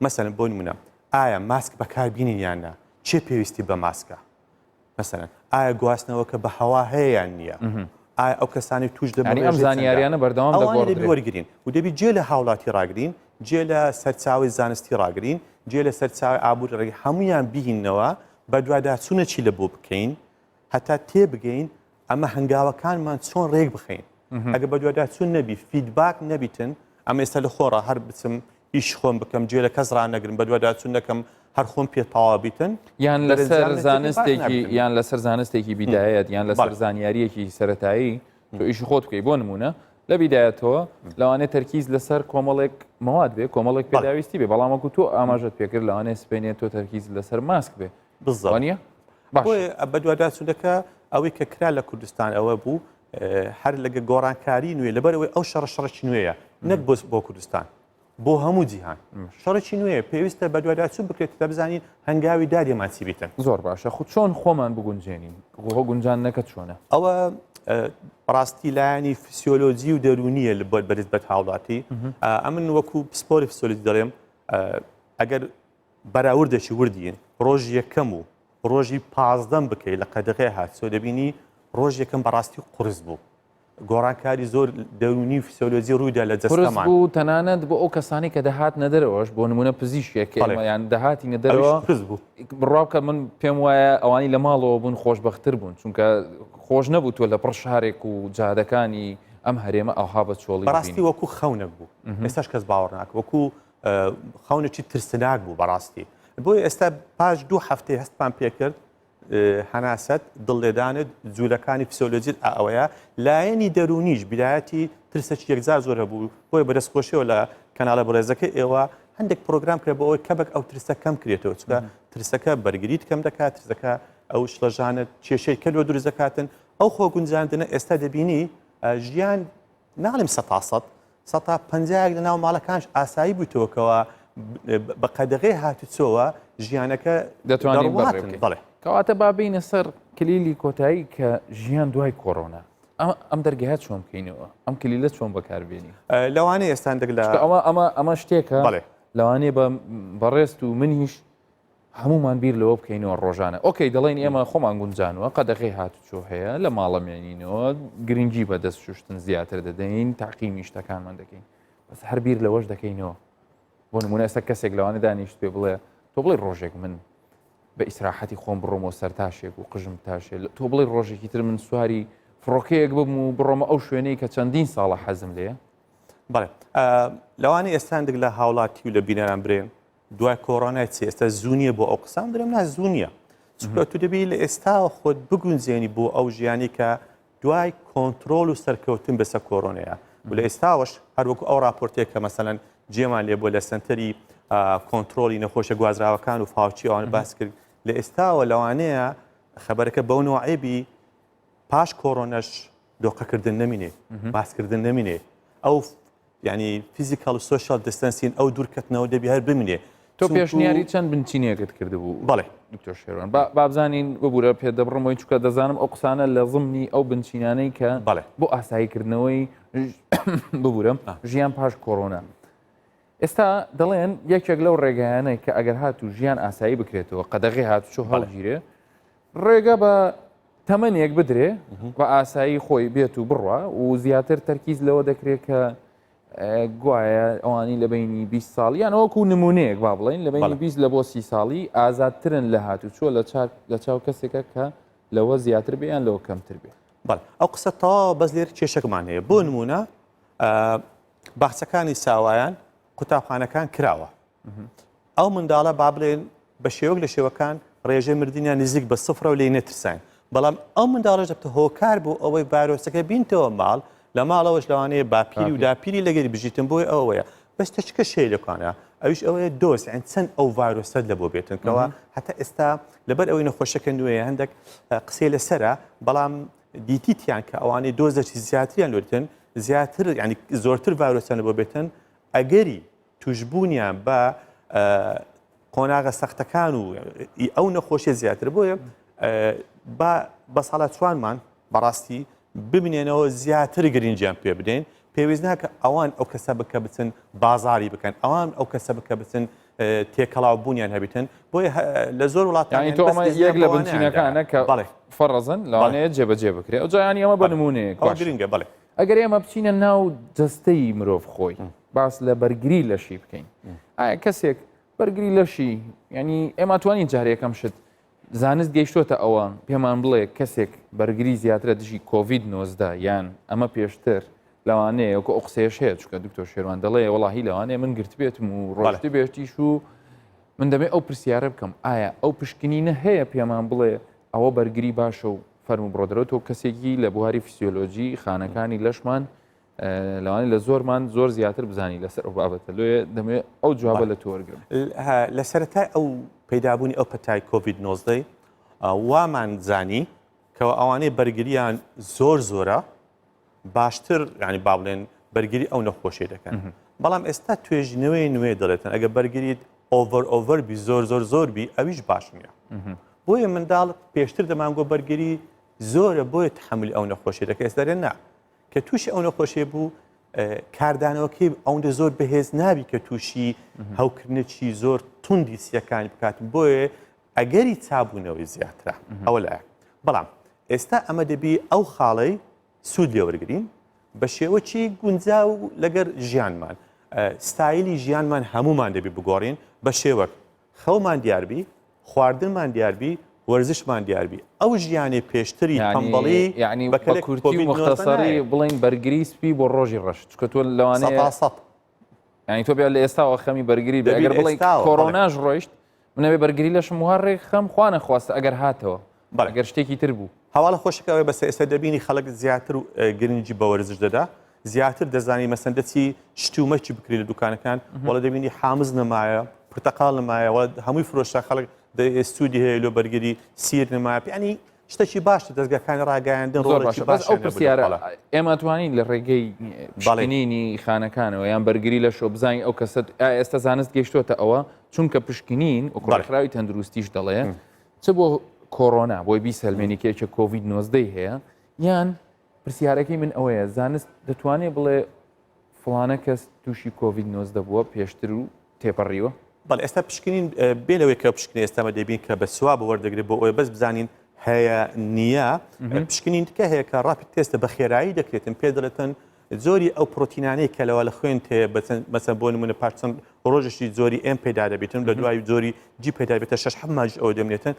مەسەلەن بۆ نمونە ئایا ماسک بەکاربینین یان نا چێ پێویستی بە ماسکە مەسەلەن ئایا گواستنەوەکە بە هەوا هەیە یان نییە؟ ئایا ئەو کەسانی توش دەبن ئەم زانیاریانە بەردەوام دەبی وەرگین و دەبی جێ لە هاوڵاتی ڕاگرین جێ لە سەرچاوی زانستی ڕاگرین جێ لە سەرچاوی ئابووری ڕێگە هەمویان بهینەوە بەدواداچوونە چی لە بۆ بکەین هەتا تێبگەین ئەمە هەنگاوەکانمان چۆن ڕێک بخەین ئەگە بەدواداچوون نەبی feedback نەبیتن ئەمە ئێستا لە خۆڕا هەر بچم ئیش خۆم بکەم گوێ لە کەس ڕانەگرم بەدواداچوون نەکەم هەر خۆم پێ تەواو بیتن یان لەسەر زانستێکی یان لەسەر زانستێکی بیدایەت یان لەسەر زانیاریەکی سەتایی تۆ ئیشی خۆت بکەی بۆ نمونە لە بیدایەتەوە لەوانەیە تەرکیز لەسەر کۆمەڵێک مەواد بێ کۆمەڵێک پێداویستی بێ بەڵام وەکو تۆ ئاماژەت پێکرد لەوانەیە سپێنێ تۆ تەرکیز لەسەر ماسک بێ بالضبط نییە بۆیە بەدواداچوونەکە ئەوەی کە کرا لە کوردستان ئەوە بوو هەر لەگە گۆڕانکاری نوێ لەبەرەوەی ئەو شەڕە شەڕێکی نوێیە نەک بۆ بۆ کوردستان بۆ هەموو جیهان شەڕێکی نوێ پێویستە بەدواداچوون بکرێت تا بزانین هەنگاوی دادێمان چی بیتن زۆر باشە خو چۆن خۆمان بگونجێنین خۆ گونجان نەکە چۆنە ئەوە ڕاستی لایەنی فسیۆلۆجی و دەرونیە لە بەرز بەت هاوڵاتی ئەمن وەکو پسپۆری فسیۆلۆجی دەڵێم ئەگەر بەراوردێکی وردی ڕۆژی یەکەم و ڕۆژی پازدەم بکەی لە قەدەغەی هاتچۆ دەبینی ڕۆژ یەکەم بەڕاستی قورس بوو گۆڕانکاری زۆر دەرونی و فیسۆلۆجی ڕوویدا لە جەستەمان بوو تەنانەت بۆ ئەو کەسانی کە دەهات نەدەرەوەش بۆ نمونە پزیشکێک کە ئێمەیان دەهاتی نەدەرەوە قورس بوو بڕوا بکە من پێم وایە ئەوانی لە ماڵەوە بوون خۆشبەختر بوون چونکە خۆش نەبوو تۆ لە پڕ شارێک و جادەکانی ئەم هەرێمە ئەوها بە چۆڵی بەڕاستی وەکو خەونێک بوو ئێستاش کەس باوەڕ ناکە وەکو خەونێکی ترسناک بوو بەڕاستی بۆیە ئێستا پاش دوو هەفتەی هەستمان پێکرد هەناسەت دڵ لێدانت جوولەکانی فسیۆلۆجیت ئەوەیە لایەنی دەرونیش بیرایەتی ترسەکی یەکجار زۆر هەبوو بۆیە بەدەست خۆشیەوە لە کەناڵە بەڕێزەکە ئێوە هەندێک پرۆگرام کرا بۆ ئەوەی کەمێک ئەو ترسە کەم کرێتەوە چونکە ترسەکە بەرگریت کەم دەکات ترسەکە ئەو شڵەژانە کێشەی کە لۆ دروست دەکاتن ئەو خۆ گونجاندنە ئێستا دەبینی ژیان ناڵێم سەتا سەد، سەتا پەنجایەک لە ناو ماڵەکانش ئاسایی بوویتەوە کەوا بە قەدەغەی هاتوچۆوە ژیانەکە دەتوانین بەڕێ بکەین. بەڵێ. کەواتە با بینە سەر کلیلی کۆتایی کە ژیان دوای کۆرۆنا ئەم دەرگایە چۆن بکەینەوە ئەم کلیلە چۆن بەکاربێنی لەوانەیە ئێستاندێک لە ئەمە ئەمە ئەمە شتێکە لەوانەیە بە بەڕێست و منیش هەمومان بیر لەوە بکەینەوە ڕۆژانە okay دەڵێن ئێمە خۆمان گونجانوە قەدەغی هاتوچۆ هەیە لە ماڵە مێنینەوە گرنگی بە دەست شوشتن زیاتر دەدەین تاقیمی شتەکانمان دەکەین بەس هەر بیر لەوەش دەکەینەوە بۆ نمونە ئێستا کەسێک لەوانە دانیشت پێ بڵێ تۆ بڵێ ڕۆژێک من بە ئیسراحەتی خۆم بڕۆمەوە سەرتاشێک و قژم تاشێ تۆ بڵێ ڕۆژێکی تر من سواری فڕۆکەیەک ببم و بڕۆمە ئەو شوێنەی کە چەندین ساڵە حەزم لێ بەڵێ لەوانەیە ئێستا هەندێک لە هاوڵاتی و لە بینەران برێن دوای کۆرۆنای چی ئێستا زوو نییە بۆ ئەو قسان درێم نا زوو نییە چونکە تو دەبی لە ئێستاوە خۆت بگونجێنی بۆ ئەو ژیانی کە دوای کۆنترۆل و سەرکەوتن بەسە کۆرۆنەیە و لە ئێستاوەش هەروەکو ئەو راپۆرتێک کە مەسەلەن جێمان لێ بۆ لە سنتەری کۆنترۆلی نەخۆشە گوازراوەکان و فاوچی ئەوان باس کرد لە ئێستاوە لەوانەیە خەبەرەکە بەو نوعێبی پاش کۆرۆنەش دۆقەکردن نەمینێ باسکردن نەمینێ ئەو یعنی physical و social distancing ئەو دوورکەتنەوە دەبی هەر بمینێ تۆ پێشنیاری چەند بنچینەیەکت کردبوو بەڵێ دکتۆر شێروان با بزانین ببوورە پێ دەبڕمەوەی چکە دەزانم ئەو قسانە لە زمنی ئەو بنچینانەی کە بەڵێ بۆ ئاساییکردنەوەی ببوورم ژیان پاش کۆرۆنا ئێستا دەڵێن یەکێک لەو ڕێگایانەی کە ئەگەر هاتوو ژیان ئاسایی بکرێتەوە قەدەغی هاتوچۆ هەڵگیرێ ڕێگە بە تەمەنێک بدرێ بە ئاسایی خۆی بێت و بڕوا و زیاتر تەرکیز لەوە دەکرێت کە گوایە ئەوانی لە بینی 20 ساڵ یان وەکو نمونەیەک با بڵین لە بینی 20 لە بۆ سی ساڵی ئازادترن لە هاتوچۆ لە لە چاو کەسێکە کە لەوە زیاتر بێ یان لەوە کەمتر بێ. بەڵێ ئەو قسە تەواوە بەس لێرە کێشەکمان هەیە بۆ نمونە باخچەکانی ساوایان قوتابخانەکان کراوە ئەو منداڵە با بڵێن بە شێوەک لە شێوەکان ڕێژەی مردنیان نزیک بە سفرە و لێی نەترساین بەڵام ئەو منداڵەش دەبتە هۆکار بۆ ئەوەی ڤایرۆسەکە بینتەوە ماڵ لە ماڵەوەش لەوانەیە باپیری و داپیری لەگەری بژیتن بۆی ئەوەیە بەس تەچکە شەیە لەکانە ئەویش ئەوەیە دۆز یان چەند ئەو ڤایرۆسەت لە بۆ بێتن کەەوە هەتا ئێستا لەبەر ئەوەی نەخۆشەکە نوێیە هەندێک قسەی لەسرە بەڵام دیتیتیان کە ئەوانەی دۆزێکی زیاتریان لۆتن زیاتر ینی زۆرتر ڤایرۆسیان بۆ بێتن ئەگەری توشبوونیان بە قۆناغە سەختەکان و ئەو نەخۆشیە زیاتر بۆیە با بە ساڵاچوانمان بەڕاستی ببینێنەوە زیاتر گرنگیان پێ بدەین پێویست ناکە ئەوان ئەو کەسە بکە بچن بازاری بکەن ئەوان ئەو کەسە بکە بچن تێکەڵاو بوونیان هەبیتن بۆیە لە زۆر وڵات تۆ یەک لە بنچینەکانە کە بەڵێ فەڕزن لەوانەیە جێبەجێ بکرێ ئەو جایانی ئەمە بە نمونەیە گرنگە بەڵێ ئەگەر ئێمە بچینە ناو جەستەی مرۆڤ خۆی باس لە بەرگری لەشی بکەین ئایا کەسێک بەرگری لەشی ینی ئێمە توانین جارێکەم شت زانست گەیشتۆتە ئەوە پێمان بڵێ کەسێک بەرگری زیاترە دژی کۆVید 19 یان ئەمە پێشتر لەوانەیە وەکو ئەو قسەیەش هەیە چونکە دکتۆر شێروان دەڵێ وەڵاهی لەوانەیە من گرتبێتم و ڕۆشت بێتیش و من دەمێ ئەو پرسیارە بکەم ئایا ئەو پشکنینە هەیە پێمان بڵێ ئەوە بەرگری باشە و فەرمو بڕۆدرەوە تۆ کەسێکی لە بواری فیسیۆلۆجی خانەکانی لەشمان لەوانەیە لە زۆرمان زۆر زیاتر بزانی لەسەر ئەو بابەتە لۆیە دەمەوێت ئەو جوابە لە تۆ وەرگرم. لە سەرەتای ئەو پەیدابوونی ئەو پەتای کۆڤید 19 وامان زانی کەەوە ئەوانەی بەرگریان زۆر زۆرە باشتر ینی با بڵێن بەرگری ئەو نەخۆشی دەکەن بەڵام ئێستا توێژینەوەی نوێ دەڵێتن ئەگە بەرگریت over over بی زۆر زۆر زۆر بی ئەویش باش نییە بۆیە منداڵ پێشتر دەمانگۆ بەرگری زۆرە بۆیە تحملی ئەو نەخۆشی دەکە ئێستا نا کە تووشی ئەو نەخۆشیە بوو کاردانەوەکەی ئەوەندە زۆر بەهێز نابی کە تووشی هەوکردنێکی زۆر توندی سیەکانی بکات بۆیە ئەگەری چابوونەوەی زیاترە ئەوە لایە بەڵام ئێستا ئەمە دەبی ئەو خاڵەی سوود لێوەرگین بە شێوەکی گونجاو لەگەر ژیانمان ستایلی ژیانمان هەمومان دەبی بگۆڕین بە شێوەک خەومان دیاربی خواردنمان دیاربی وەرزشمان دیاربی ئەو ژیانی پێشتری تەمبەڵی یعنی بە کورتی و مختصری بڵین بەرگری سپی بۆ ڕۆژی ڕەش چکە تۆ لەوانەیە یعنی تۆ بێ لە ئێستاوە خەمی بەرگری بێ ئەگەر بڵێ کۆرۆناش ڕۆیشت منەوێ بەرگری لەشم وا ڕێکخەم خوا نەخواستە ئەگەر هاتەوە بەڵێ گەر شتێکی تر بوو. هەواڵە خۆشەکە ئەوەیە بەسە ئێستا دەبینی خەڵک زیاتر گرنگی بە وەرزش دەدا زیاتر دەزانی مەسەن دەچی شت و مەچی بکری لە دوکانەکان وەڵە دەبینی حامز نەمایە پرتەقاڵ نمایە وە هەمووی فرۆشە خەڵک سوودی هەیە لۆ بەرگری سیر نمایە یعنی شتێکی باش دەستگاکانی ڕاگەیاندن زۆر باشە بەس ئەو پرسیارە ئێمە توانین لە ڕێگەی پشکنینی خانەکانەوە یان بەرگری لە شۆ بزانین ئەو کەسە ئێستا زانست گەیشتۆتە ئەوە چونکە پشکنین و ڕێکخراوی تەندروستیش دەڵێ چ بۆ. کۆرۆنا بۆی بیسەلمێنی کە یەکێک کۆڤید 19 هەیە یان پرسیارەکەی من ئەوەیە زانست دەتوانێت بڵێ فڵانە کەس تووشی کۆڤید 19 بووە پێشتر و تێپەڕیوە؟ بەڵێ ئێستا پشکنین بێ لەوەی کە پشکنین ئێستا مە دەبین کە بە swab وەردەگرێت بۆ ئەوەی بەس بزانین هەیە نییە پشکنین کە هەیە کە rapid test ە بە خێرایی دەکرێتن پێ دەڵێتن جۆری ئەو پرۆتینانەی کە لەوە لە خوێن تێ مەسەن بۆ نمونە پاش چەند ڕۆژێکی جۆری M پەیدا دەبێتن لە دوای جۆری G پەیدا بێتە شەش حەفت مانگیش ئەوە دەمێنێتن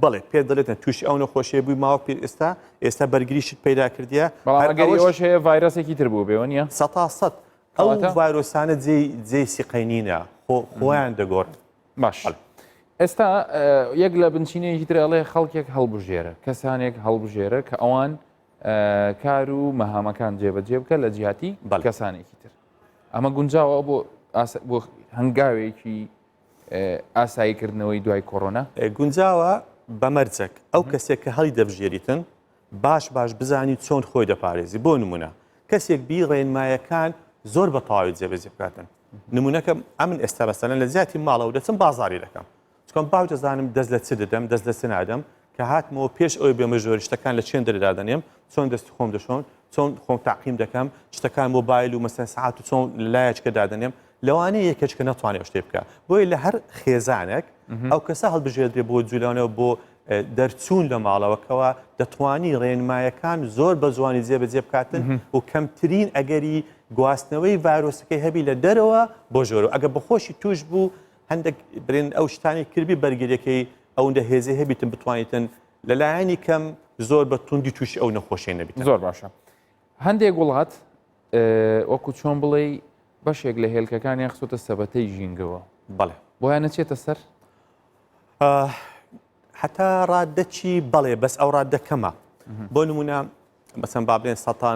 بەڵێ پێت دەڵێتن تووشی ئەو نەخۆشیە بووی ماوە پێ ئێستا ئێستا بەرگریشت پەیدا کردیە بەڵام ئەگەر ئەوەش هەیە ڤایرۆسێکی تر بوو بێ نییە سەتا سەد ئەو ڤایرۆسانە جێی جێی سیقەی نینە خۆ خۆیان دەگۆڕن باش ئێستا یەک لە بنچینەیەکی تر ئەڵێ خەڵکێک هەڵبژێرە کەسانێک هەڵبژێرە کە ئەوان کار و مەهامەکان جێبەجێ بکە لە جیاتی کەسانێکی تر ئەمە گونجاوە بۆ بۆ هەنگاوێکی ئاساییکردنەوەی دوای کۆرۆنا؟ گونجاوە بە مەرجێک ئەو کەسێک کە هەڵی دەبژێریتن باش باش بزانی چۆن خۆی دەپارێزی بۆ نمونە کەسێک بی ڕێنمایەکان زۆر بە تەواوی جێبەجێ بکاتن نمونەکە ئەمن ئێستا بەسەلەن لە جیاتی ماڵەوە دەچم بازاری دەکەم چکم باو دەزانم دەست لە چ دەدەم دەست لە چ نادەم کە هاتمەوە پێش ئەوەی بێمە ژۆری شتەکان لە چێندەرێ دادەنێم چۆن دەستی خۆم دەشۆم چۆن خۆم تاقیم دەکەم شتەکان مۆبایل و مەسەن سەعات و چۆن لایەچکە دادەنێم لەوانەیە یەکێکە نەتوانێت شتێ بکە بۆیە لە هەر خێزانێک ئەو کەسە هەڵبژێردرێ بۆ جولانەوە بۆ دەرچوون لە ماڵەوەکەوە دەتوانی ڕێنمایەکان زۆر بە جوانی جێبەجێ بکاتن و کەمترین ئەگەری گواستنەوەی ڤایرۆسەکەی هەبی لە دەرەوە بۆ ژۆرەوە ئەگە بەخۆشی توش بوو هەندێک برێن ئەو شتانی کردبی بەرگریەکەی ئەوەندە هێزی هەبیتن بتوانیتن لەلایەنی کەم زۆر بە توندی تووشی ئەو نەخۆشیە نەبیتن. زۆر باشە هەندێک وڵات وەکو چۆن بڵێ بەشێک لە هێلکەکانیان خستۆتە سەبەتەی ژینگەوە بەڵێ بۆیان نەچێتە سەر حتا ڕادەچی بەڵێ بەس ئەو ڕادە کەمە بۆ نمونە مەسەن با بڵێن سەتا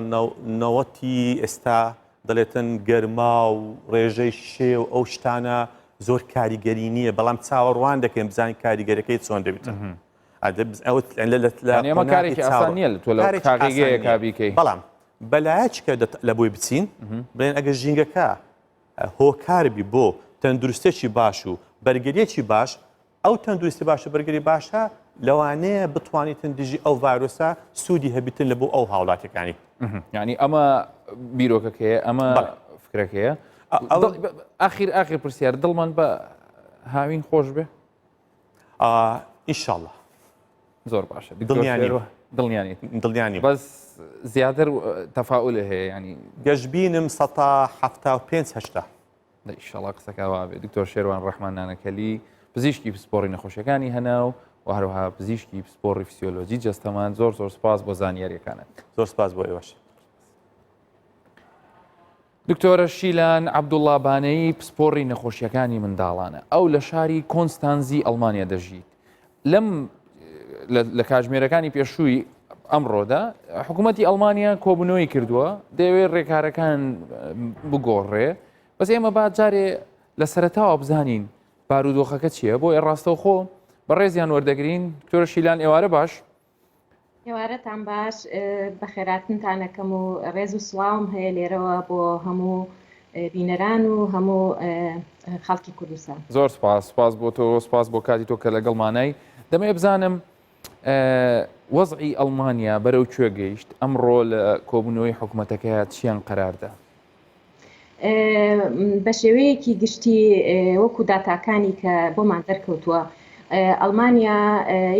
نەوەتی ئێستا دەڵێتن گەرما و ڕێژەی شێ و ئەو شتانە زۆر کاریگەری نییە بەڵام چاوەڕوان دەکەین بزانین کاریگەرەکەی چۆن دەبێتن ئەمە کارێکی ئاسان نییە تۆ لە تاقیگەیەکا بیکەی بەڵام بەلایەکە لە بۆی بچین بڵێن ئەگەر ژینگەکە هۆکار بی بۆ تەندروستێکی باش و بەرگریەکی باش ئەو تەندروستی باشە بەرگری باشە لەوانەیە بتوانیتن دژی ئەو ڤایرۆسە سوودی هەبیتن لە بۆ ئەو هاوڵاتیەکانی. یعنی ئەمە بیرۆکەکەیە ئەمە فکرەکەیە ئاخیر ئاخیر پرسیار دڵمان بە هاوین خۆش بێ ئینشاءاللە زۆر باشە دڵنیانی دڵنیانی دڵنیانی بەس زیاتر تەفاول هەیە ینی گەشببینم 75 هەشتا ئیشەڵا قسەکە وابێ دکتۆر شێروان ڕەحمان نانەکەلی پزیشکی پسپۆڕی نەخۆشیەکانی هەناو و هەروەها پزیشکی پسپۆڕی فسیۆلۆجی جەستەمان زۆر زۆر سپاس بۆ زانیاریەکانت زۆر سپاس بۆ ئێوەش. دکتۆرە شیلان عەبدوڵا بانەیی پسپۆڕی نەخۆشیەکانی منداڵانە ئەو لە شاری کۆنستانزی ئەڵمانیا دەژیت لەم لە کاژمێرەکانی پێشووی ئەمڕۆدا حکوومەتی ئەڵمانیا کۆبوونەوەی کردووە دەیەوێت ڕێکارەکان بگۆڕێ بەس ئێمە با جارێ لە سەرەتاوە بزانین بارودۆخەکە چییە بۆ ڕاستەوخۆ بەڕێزیان وەردەگرین دکتۆرە شیلان ئێوارە باش ئێوارەتان باش بەخێراتنتان ئەکەم و ڕێز و سڵاوم هەیە لێرەوە بۆ هەموو بینەران و هەموو خەڵکی کوردستان. زۆر سپاس سپاس بۆ تۆ سپاس بۆ کاتی تۆ کە لەگەڵمانای دەمەوێت بزانم وەزعی ئەڵمانیا بەرەو کوێ گەیشت ئەمڕۆ لە کۆبوونەوەی حکوومەتەکەی چیان قەراردا؟ بە شێوەیەکی گشتی وەکو داتاکانی کە بۆمان دەرکەوتووە ئەڵمانیا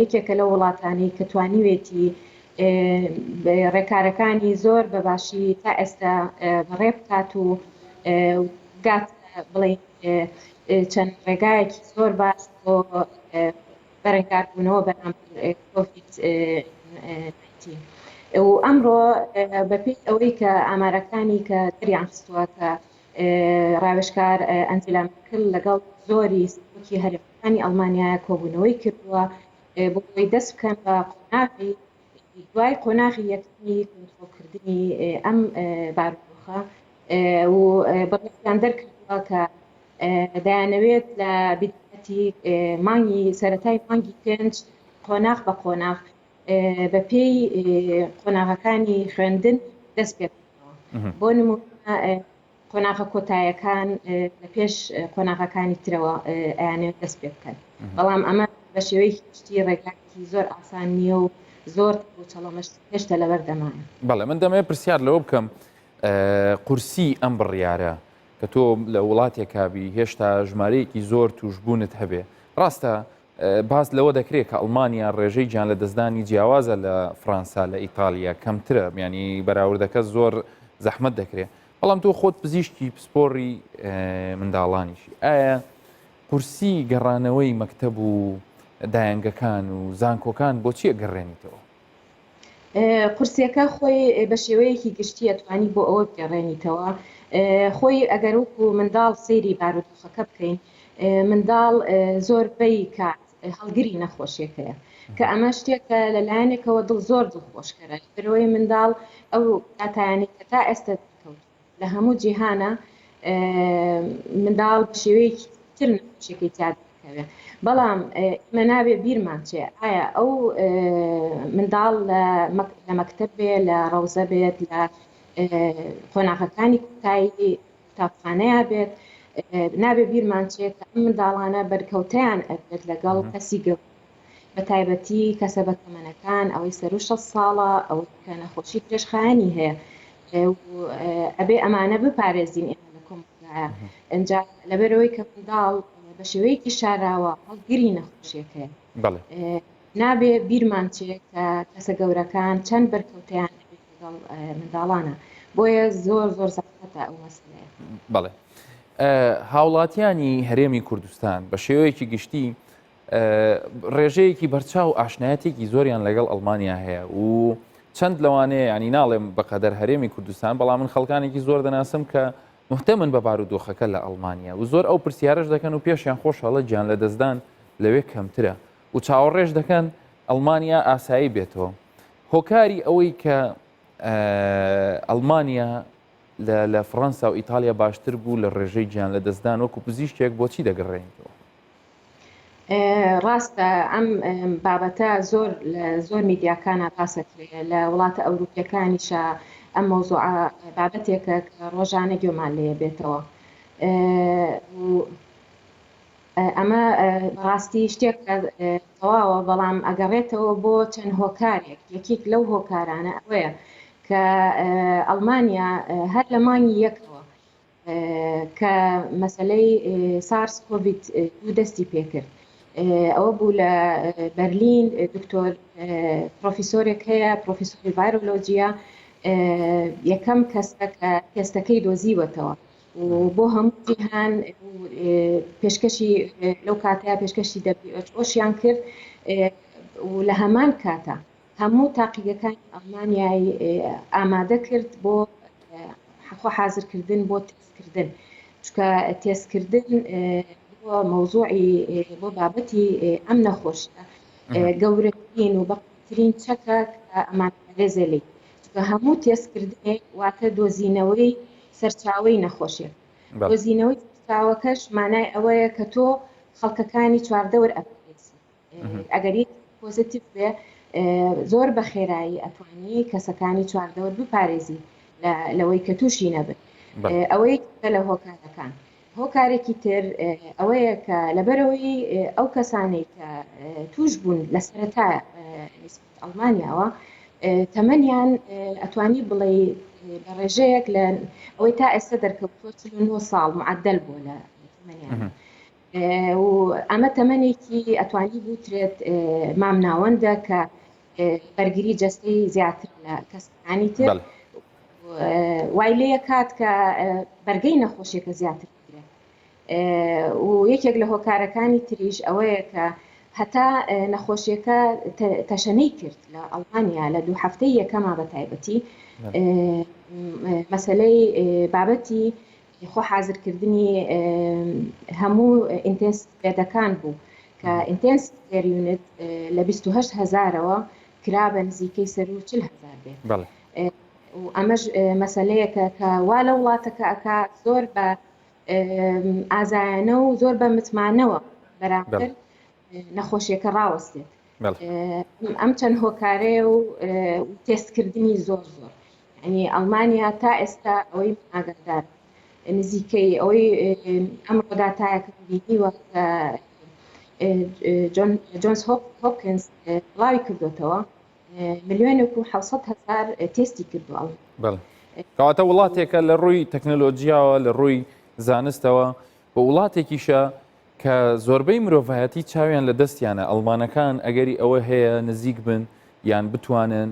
یەکێکە لەو وڵاتانەی کە توانیوێتی ڕێکارەکانی زۆر بە باشی تا ئێستا بەڕێ بکات و گات بڵێ چەند ڕێگایەکی زۆر باش بۆ بەرەنگاربوونەوە بەرامبەر کۆڤید 19 و ئەمڕۆ بەپێی ئەوەی کە ئامارەکانی کە دەریان خستووە کە ڕاوێژکار ئەنجیلا مێرکل لەگەڵ زۆری سەرۆکی هەرێمەکانی ئەڵمانیا کۆبوونەوەی کردووە بۆ ئەوەی دەست بکەن بە قۆناغی دوای قۆناغی یەکەمی کۆنترۆڵکردنی ئەم بارودۆخە و بڕیاریان دەرکردووە کە دەیانەوێت لە بیدایەتی مانگی سەرەتای مانگی پێنج قۆناغ بە قۆناغ بە پێی قۆناغەکانی خوێندن دەست پێ بکەنەوە بۆ نموونە قۆناغە کۆتایەکان لە پێش قۆناغەکانی ترەوە ئەیانەوێت دەست پێ بکەن بەڵام ئەمە بە شێوەیەکی گشتی ڕێگایەکی. کارێکی زۆر ئاسان نییە و زۆر چەڵەمەش هێشتا لەبەر دەمایە. بەڵێ من دەمەوێت پرسیار لەوە بکەم قورسی ئەم بڕیارە کە تۆ لە وڵاتێکابی هێشتا ژمارەیەکی زۆر توشببوونت هەبێ ڕاستە باس لەوە دەکرێت کە ئەڵمانیا ڕێژەی گیان لە دەستدانی جیاوازە لە فڕەنسا لە ئیتالیا کەمترە ینی بەراوردەکە زۆر زەحمت دەکرێت بەڵام تۆ خۆت پزیشکی پسپۆڕی منداڵانیشی ئایا قورسی گەڕانەوەی مەکتەب و دایەنگەکان و زانکۆکان بۆچی ئەگەڕێنیتەوە؟ قورسیەکە خۆی بە شێوەیەکی گشتی ئەتوانی بۆ ئەوە بگەڕێنیتەوە خۆی ئەگەر وەکو منداڵ سەیری بارودۆخەکە بکەین منداڵ زۆربەی کات هەڵگری نەخۆشیەکەیە کە ئەمە شتێکە لە لایەنێکەوە دڵ زۆر دڵخۆشکەرە لەبەرئەوەی منداڵ ئەو داتایانەی کە تا ئێستا دەرکەوتوون لە هەموو جیهانە منداڵ بە شێوەیەکی تر نەخۆشیەکەی تیا دەکەوێت بەڵام ئێمە نابێ بیرمان چێ ئایا ئەو منداڵ لە مەکتەب بێ لە ڕەوزە بێت لە قۆناغەکانی کۆتایی قوتابخانەیە بێت نابێ بیرمان چێ کە ئەم منداڵانە بەرکەوتەیان ئەبێت لەگەڵ کەسی گەورە بە تایبەتی کەسە بەتەمەنەکان ئەوەی سەرو 60 ساڵە ئەوەی کە نەخۆشی درێژخایەنی هەیە ئەبێ ئەمانە بپارێزین ئێمە لە کۆمەڵگایە ئینجا لەبەرەوەی کە منداڵ بە شێوەیەکی شاراوە هەڵگری نەخۆشیەکەیە نابێ بیرمان چێ کە کەسە گەورەکان چەند بەرکەوتەیان ئەبێت لەگەڵ منداڵانە بۆیە زۆر زۆر زەحمەتە ئەو مەسەلەیە. بەڵێ هاوڵاتیانی هەرێمی کوردستان بە شێوەیەکی گشتی ڕێژەیەکی بەرچاو ئاشنایەتێکی زۆریان لەگەڵ ئەڵمانیا هەیە و چەند لەوانەیە ینی ناڵێم بەقەدەر هەرێمی کوردستان بەڵام من خەڵکانێکی زۆر دەناسم کە مهتەمن بە بارودۆخەکە لە ئەڵمانیا و زۆر ئەو پرسیارش دەکەن و پێشیان خۆشحاڵە گیان لە دەستدان لەوێ کەمترە و چاوەڕێش دەکەن ئەڵمانیا ئاسایی بێتەوە هۆکاری ئەوەی کە ئەڵمانیا لە فڕەنسا و ئیتالیا باشتر بوو لە ڕێژەی گیان لە دەستدان وەکو پزیشکێک بۆچی دەگەڕێنیتەوە؟ ڕاستە ئەم بابەتە زۆر لە زۆر میدیاکانە باسەکرێ لە وڵاتە ئەوروپیەکانیشە ئەم مەوزوعە بابەتێکە کە ڕۆژانە گوێمان لێ بێتەوە ئەمە بەڕاستی شتێکە تەواوە بەڵام ئەگەڕێتەوە بۆ چەند هۆکارێک یەکێک لەو هۆکارانە ئەوەیە کە ئەڵمانیا هەر لە مانگی یەکەوە کە مەسلەی سارس کۆڤید دوو دەستی پێکرد ئەوە بوو لە بەرلین دکتۆر پرۆفیسۆرێک هەیە پرۆفیسۆری ڤایرۆلۆجیە یەکەم کەسە کە تێستەکەی دۆزیوەتەوە و بۆ هەموو جیهان پێشکەشی لەو کاتەیە پێشکەشی WHO شیان کرد و لە هەمان کاتە هەموو تاقیگەکانی ئەڵمانیای ئامادە کرد بۆ خۆ حازرکردن بۆ تێستکردن چونکە تێستکردن بۆ مەوزوعی بۆ بابەتی ئەم نەخۆشیە گەورەترین و بەقوەترین چەکە کە ئەمانپارێزێ لێی چونکە هەموو تێستکردنێک واتە دۆزینەوەی سەرچاوەی نەخۆشیەکە دۆزینەوەی سەرچاوەکەش مانای ئەوەیە کە تۆ خەڵکەکانی چواردەور ئەپارێزی ئەگەر یەک پۆزیتیڤ بێ زۆر بە خێرایی ئەتوانی کەسەکانی چواردەور بپارێزی لەوەی کە تووشی نەبن ئەوەی لە هۆکارەکان هۆکارێکی تر ئەوەیە کە لەبەرئەوەی ئەو کەسانەی کە توش بوون لە سەرەتا نیسبەت ئەڵمانیاوە تەمەنیان ئەتوانی بڵێ بە ڕێژەیەک لە ئەوەی تا ئێستا دەرکەوتووە 49 ساڵ معدل بووە لە تەمەنیان و ئەمە تەمەنێکی ئەتوانی بوترێت مامناوەندە کە بەرگری جەستەی زیاتر لە کەسەکانی تر وای لێ کات کە بەرگەی نەخۆشیەکە زیاتر بگرێت و یەکێک لە هۆکارەکانی تریش ئەوەیە کە هەتا نەخۆشیەکە تەشەنەی کرد لە ئەڵمانیا لە دوو هەفتەی یەکەما بە تایبەتی مەسلەی بابەتی خۆ حازرکردنی هەموو intensive bed ەکان بوو کە intensive care unit لە 28 هزارەوە کرا بە نزیکەی سەر و 40 هزار بێت و ئەمەش مەسەلەیەکە کە وا لە وڵاتەکە ئەکا زۆر بە ئازایانە و زۆر بە متمانەوە بەرامبەر نەخۆشیەکە ڕاوەستێت ئەم چەند هۆکارەیە و تێستکردنی زۆر زۆر ینی ئەڵمانیا تا ئێستا ئەوەی ئاگادار نزیکەی ئەوەی ئەمڕۆ داتایەکە بینیوە کە جۆنز هۆپکنز بڵاوی کردوێتەوە ملیۆنێک و 700 هزار تێستی کردو ئەڵ کەواتە وڵاتێکە لە ڕووی تەکنەلۆجیاوە لە ڕووی زانستەوە و وڵاتێکیشە کە زۆربەی مرۆڤایەتی چاویان لە دەستیانە ئەڵمانەکان ئەگەری ئەوە هەیە نزیک بن یان بتوانن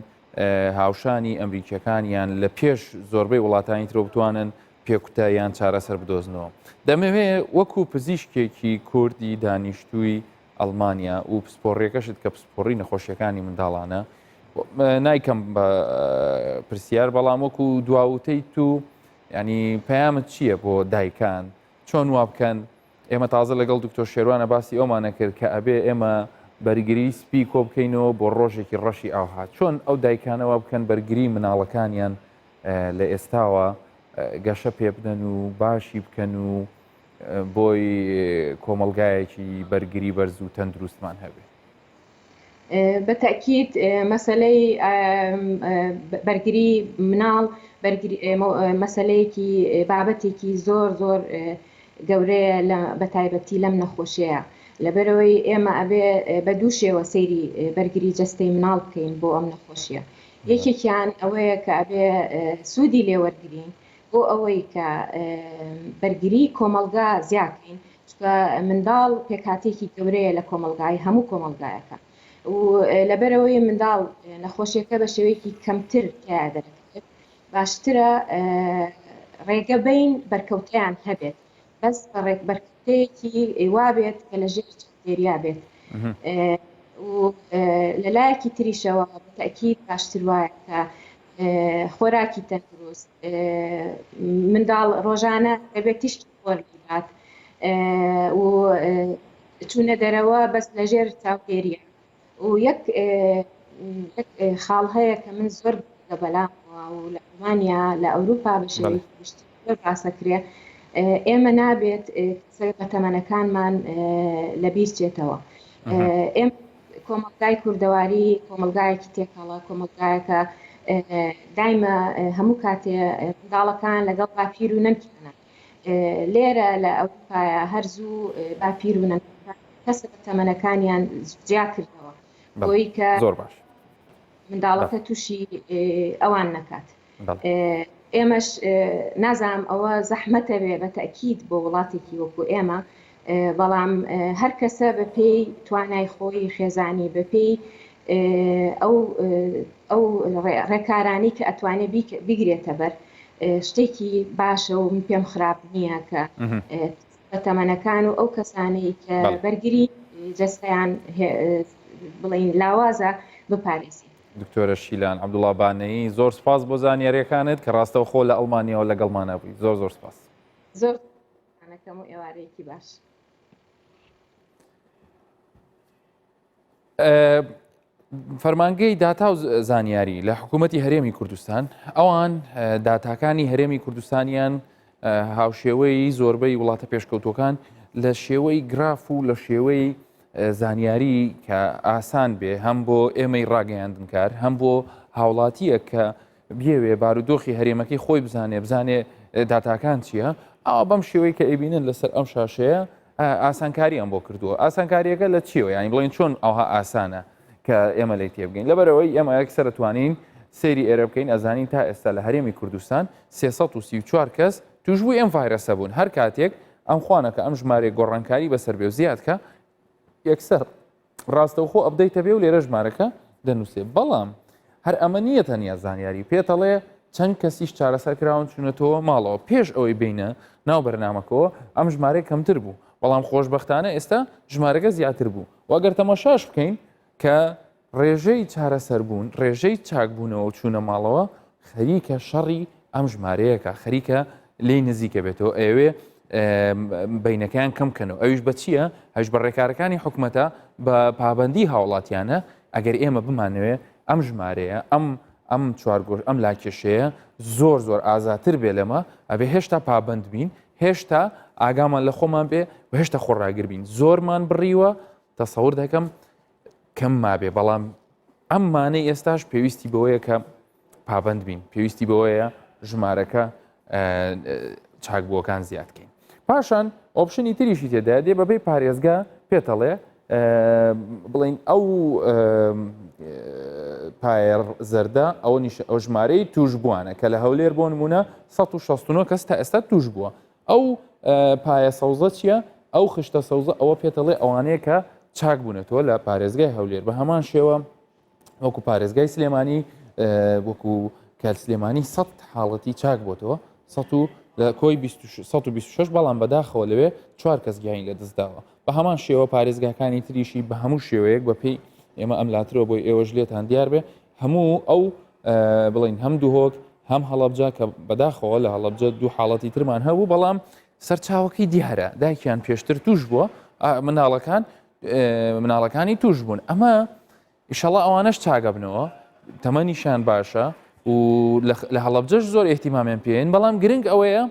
هاوشانی ئەمریکیەکان یان لە پێش زۆربەی وڵاتانی ترۆ بتوانن پێکوتە یان چارەسەر بدۆزنەوە. دەمەوێ وەکو پزیشکێکی کوردی دانیشتووی ئەڵمانیا و پسپۆڕیەکەشت کە پسپۆڕی نەخۆشیەکانی منداڵانە نایکەم بە پرسیار بەڵام وەکو دواوتەی تو ینی پەیامت چییە بۆ دایکان چۆن وا بکەن ئێمە تازە لەگەڵ دکتۆر شێروانە باسی ئەومانە کرد کە ئەبێ ئێمە بەرگری سپی کۆ بکەینەوە بۆ ڕۆژێکی ڕەشی ئاوها چۆن ئەو دایکانەوە بکەن بەرگری مناڵەکانیان لە ئێستاوە گەشە پێ بدەن و باشی بکەن و بۆی کۆمەڵگایەکی بەرگری بەرز و تەندروستمان هەبێ. بە تەئکید مەسەلەی بەرگری مناڵ مەسەلەیەکی بابەتێکی زۆر زۆر گەورەیە لە بەتایبەتی لەم نەخۆشیەیە لەبەرەوەی ئێمە ئەبێ بە دوو شێوە سەیری بەرگری جەستەی مناڵ بکەین بۆ ئەم نەخۆشیە یەکێکیان ئەوەیە کە ئەبێ سوودی لێوەرگین بۆ ئەوەی کە بەرگری کۆمەڵگا زیاکەین چونکە منداڵ پێکهاتەیەکی گەورەیە لە کۆمەڵگای هەموو کۆمەڵگایەکە و لەبەرەوەی منداڵ نەخۆشیەکە بە شێوەیەکی کەمتر تیا دەرەکەوێت باشترە ڕێگە بین بەرکەوتیان هەبێت بەس بە ڕێک بەرکەوتەیەکی وابێت کە لە ژێر چاودێریا بێت و لەلایەکی تریشەوە بەتەکیید باشتر وایە کە خۆراکی تەندروست منداڵ ڕۆژانە دەبێت تیشکی خۆر بات و چوونە دەرەوە بەس لەژێر چاودێریە و یەک خاڵ هەیە کە من زۆر بەلامەوە و لە ئەڵمانیا لە ئەوروپا بە شێوەیەکی گشتی زۆر باسەکرێ ئێمە نابێت بە تەمەنەکانمان لەبیر چێتەوە ئێمە کۆمەڵگای کوردەواری کۆمەڵگایەکی تێکەڵە، کۆمەڵگایەکە دایمە هەموو کاتێ منداڵەکان لەگەڵ باپیر و نەنکیانە. لێرە لە ئەوروپایە هەر زوو باپیر و نەنکەکان کەسە بە تەمەنەکانیان جیا کردەوە بۆی کە زۆر باش منداڵەکە تووشی ئەوان نەکات. ئێمەش نازانم ئەوە زەحمەتە بێ بە تەئکید بۆ وڵاتێکی وەکو ئێمە بەڵام هەر کەسە بە پێی توانای خۆی خێزانی بە پێی ئەو ئەو ڕێکارانی کە ئەتوانێ بیگرێتە بەر شتێکی باشە و من پێم خراپ نییە کە بە تەمەنەکان و ئەو کەسانەی کە بەرگری جەستەیان بڵین لاوازە بپارێزین. دکتۆرە شیلان عەبدوڵا بانەیی زۆر سپاس بۆ زانیاریەکانت کە ڕاستەوخۆ لە ئەڵمانیاوە لەگەڵمانە بووی زۆر زۆر سپاس. زۆر سپاستانەکەم و ئێوارەیەکی باش. فەرمانگەی داتا و زانیاری لە حکوومەتی هەرێمی کوردستان ئەوان داتاکانی هەرێمی کوردستانیان هاوشێوەی زۆربەی وڵاتە پێشکەوتوەکان لە شێوەی گراف و لە شێوەی زانیاری کە ئاسان بێ هەم بۆ ئێمەی ڕاگەیاندنکار هەم بۆ هاوڵاتیە کە بیەوێ بارودۆخی هەرێمەکەی خۆی بزانێ بزانێ داتاکان چییە ئەوە بەم شێوەی کە ئەیبینن لەسەر ئەم شاشەیە ئاسانکاریان بۆ کردووە ئاسانکاریەکە لە چیەوە ینی بڵێن چۆن ئەوها ئاسانە کە ئێمە لی تێبگەین لەبەرەوەی ئێمە یەکسەر توانین سەیری ئێرە بکەین ئەزانین تا ئێستا لە هەرێمی کوردستان 334 کەس توشبووی ئەم ڤایرەسە بوون هەر کاتێک ئەم خوانەکە ئەم ژمارەیە گۆڕانکاری بەسەر بێ و زیاد کە یەکسەر ڕاستەوخۆ update ە بێ و لێرە ژمارەکە دەنووسێ بەڵام هەر ئەمە نییە تەنیا زانیاری پێتەڵێ چەند کەسیش چارەسەر کراون چونەتەوە ماڵەوە پێش ئەوەی بینە ناو بەرنمەکەەوە ئەم ژمارەی کەمتر بوو بەڵام خۆشببختانە ئێستا ژمارەکە زیاتر بوو وەگەر تەمەشاش بکەین کە ڕێژەی چارەسەربوون، ڕێژەی چاکبوونەوە و چوونە ماڵەوە خەریکە شەڕی ئەم ژمارەیەکە، خەریکە لێی نزیکە بێتەوە، ئەیەوێ بینەکەیان کەم کەنەوە، ئەویش بە چییە؟ ئەویش بە ڕێکارەکانی حکومەتە، بە پابەندی هاوڵاتیانە، ئەگەر ئێمە بمانەوێ ئەم ژمارەیە، ئەم ئەم چوارگۆش ئەم لاکێشەیە زۆر زۆر ئازاتر بێ لەمە، ئەبێ هێشتا پابەند بین، هێشتا ئاگامان لە خۆمان بێ و هێشتا خۆڕاگر بین. زۆرمان بڕیوە، تەسەور دەکەم کەم مابێ بەڵام ئەم مانەی ئێستاش پێویستی بەوەیە کە پابند بین پێویستی بەوەیە ژمارەکە چاکبووەکان زیادکەین پاشان option ی تریشی تێدا دێ بەبێ پارێزگا پێتەڵێ. بڵین ئەو پایە زەردە ئەوە نیش ئەو ژمارەی توشبووانە کە لە هەولێر بۆ نمونە 169 کەس تا ئێستا توش بووە ئەو پایە سەوزە چییە؟ ئەو خشتە سەوزە ئەوە پێتەڵێ ئەوانەیە کە چاک بوونەتەوە لە پارێزگای هەولێر بە هەمان شێوە وەکو پارێزگای سلێمانی وەکو کە سلێمانی 100 حاڵەتی چاک بۆتەوە 100 لە کۆی 126 بەڵام بەداخەوە لەوێ چوار کەس گیانی لە دەستداوە بە هەمان شێوە پارێزگاکانی تریشی بە هەموو شێوەیەک بە پێی ئێمە ئەم لاترەوە بۆی ئێوەش لێتان دیار بێ هەموو ئەو بڵین هەم دهۆک هەم هەڵەبجە کە بەداخەوە لە هەڵەبجە دوو حاڵەتی ترمان هەبوو بەڵام سەرچاوەکەی دیارە دایکیان پێشتر توش بووە مناڵەکان مناڵەکانی توش بوون ئەمە ئیشەڵا ئەوانەش چاگەبنەوە تەمەنیشان باشە و لە هەڵەبجەش زۆر احتیمامیان پێین بەڵام گرنگ ئەوەیە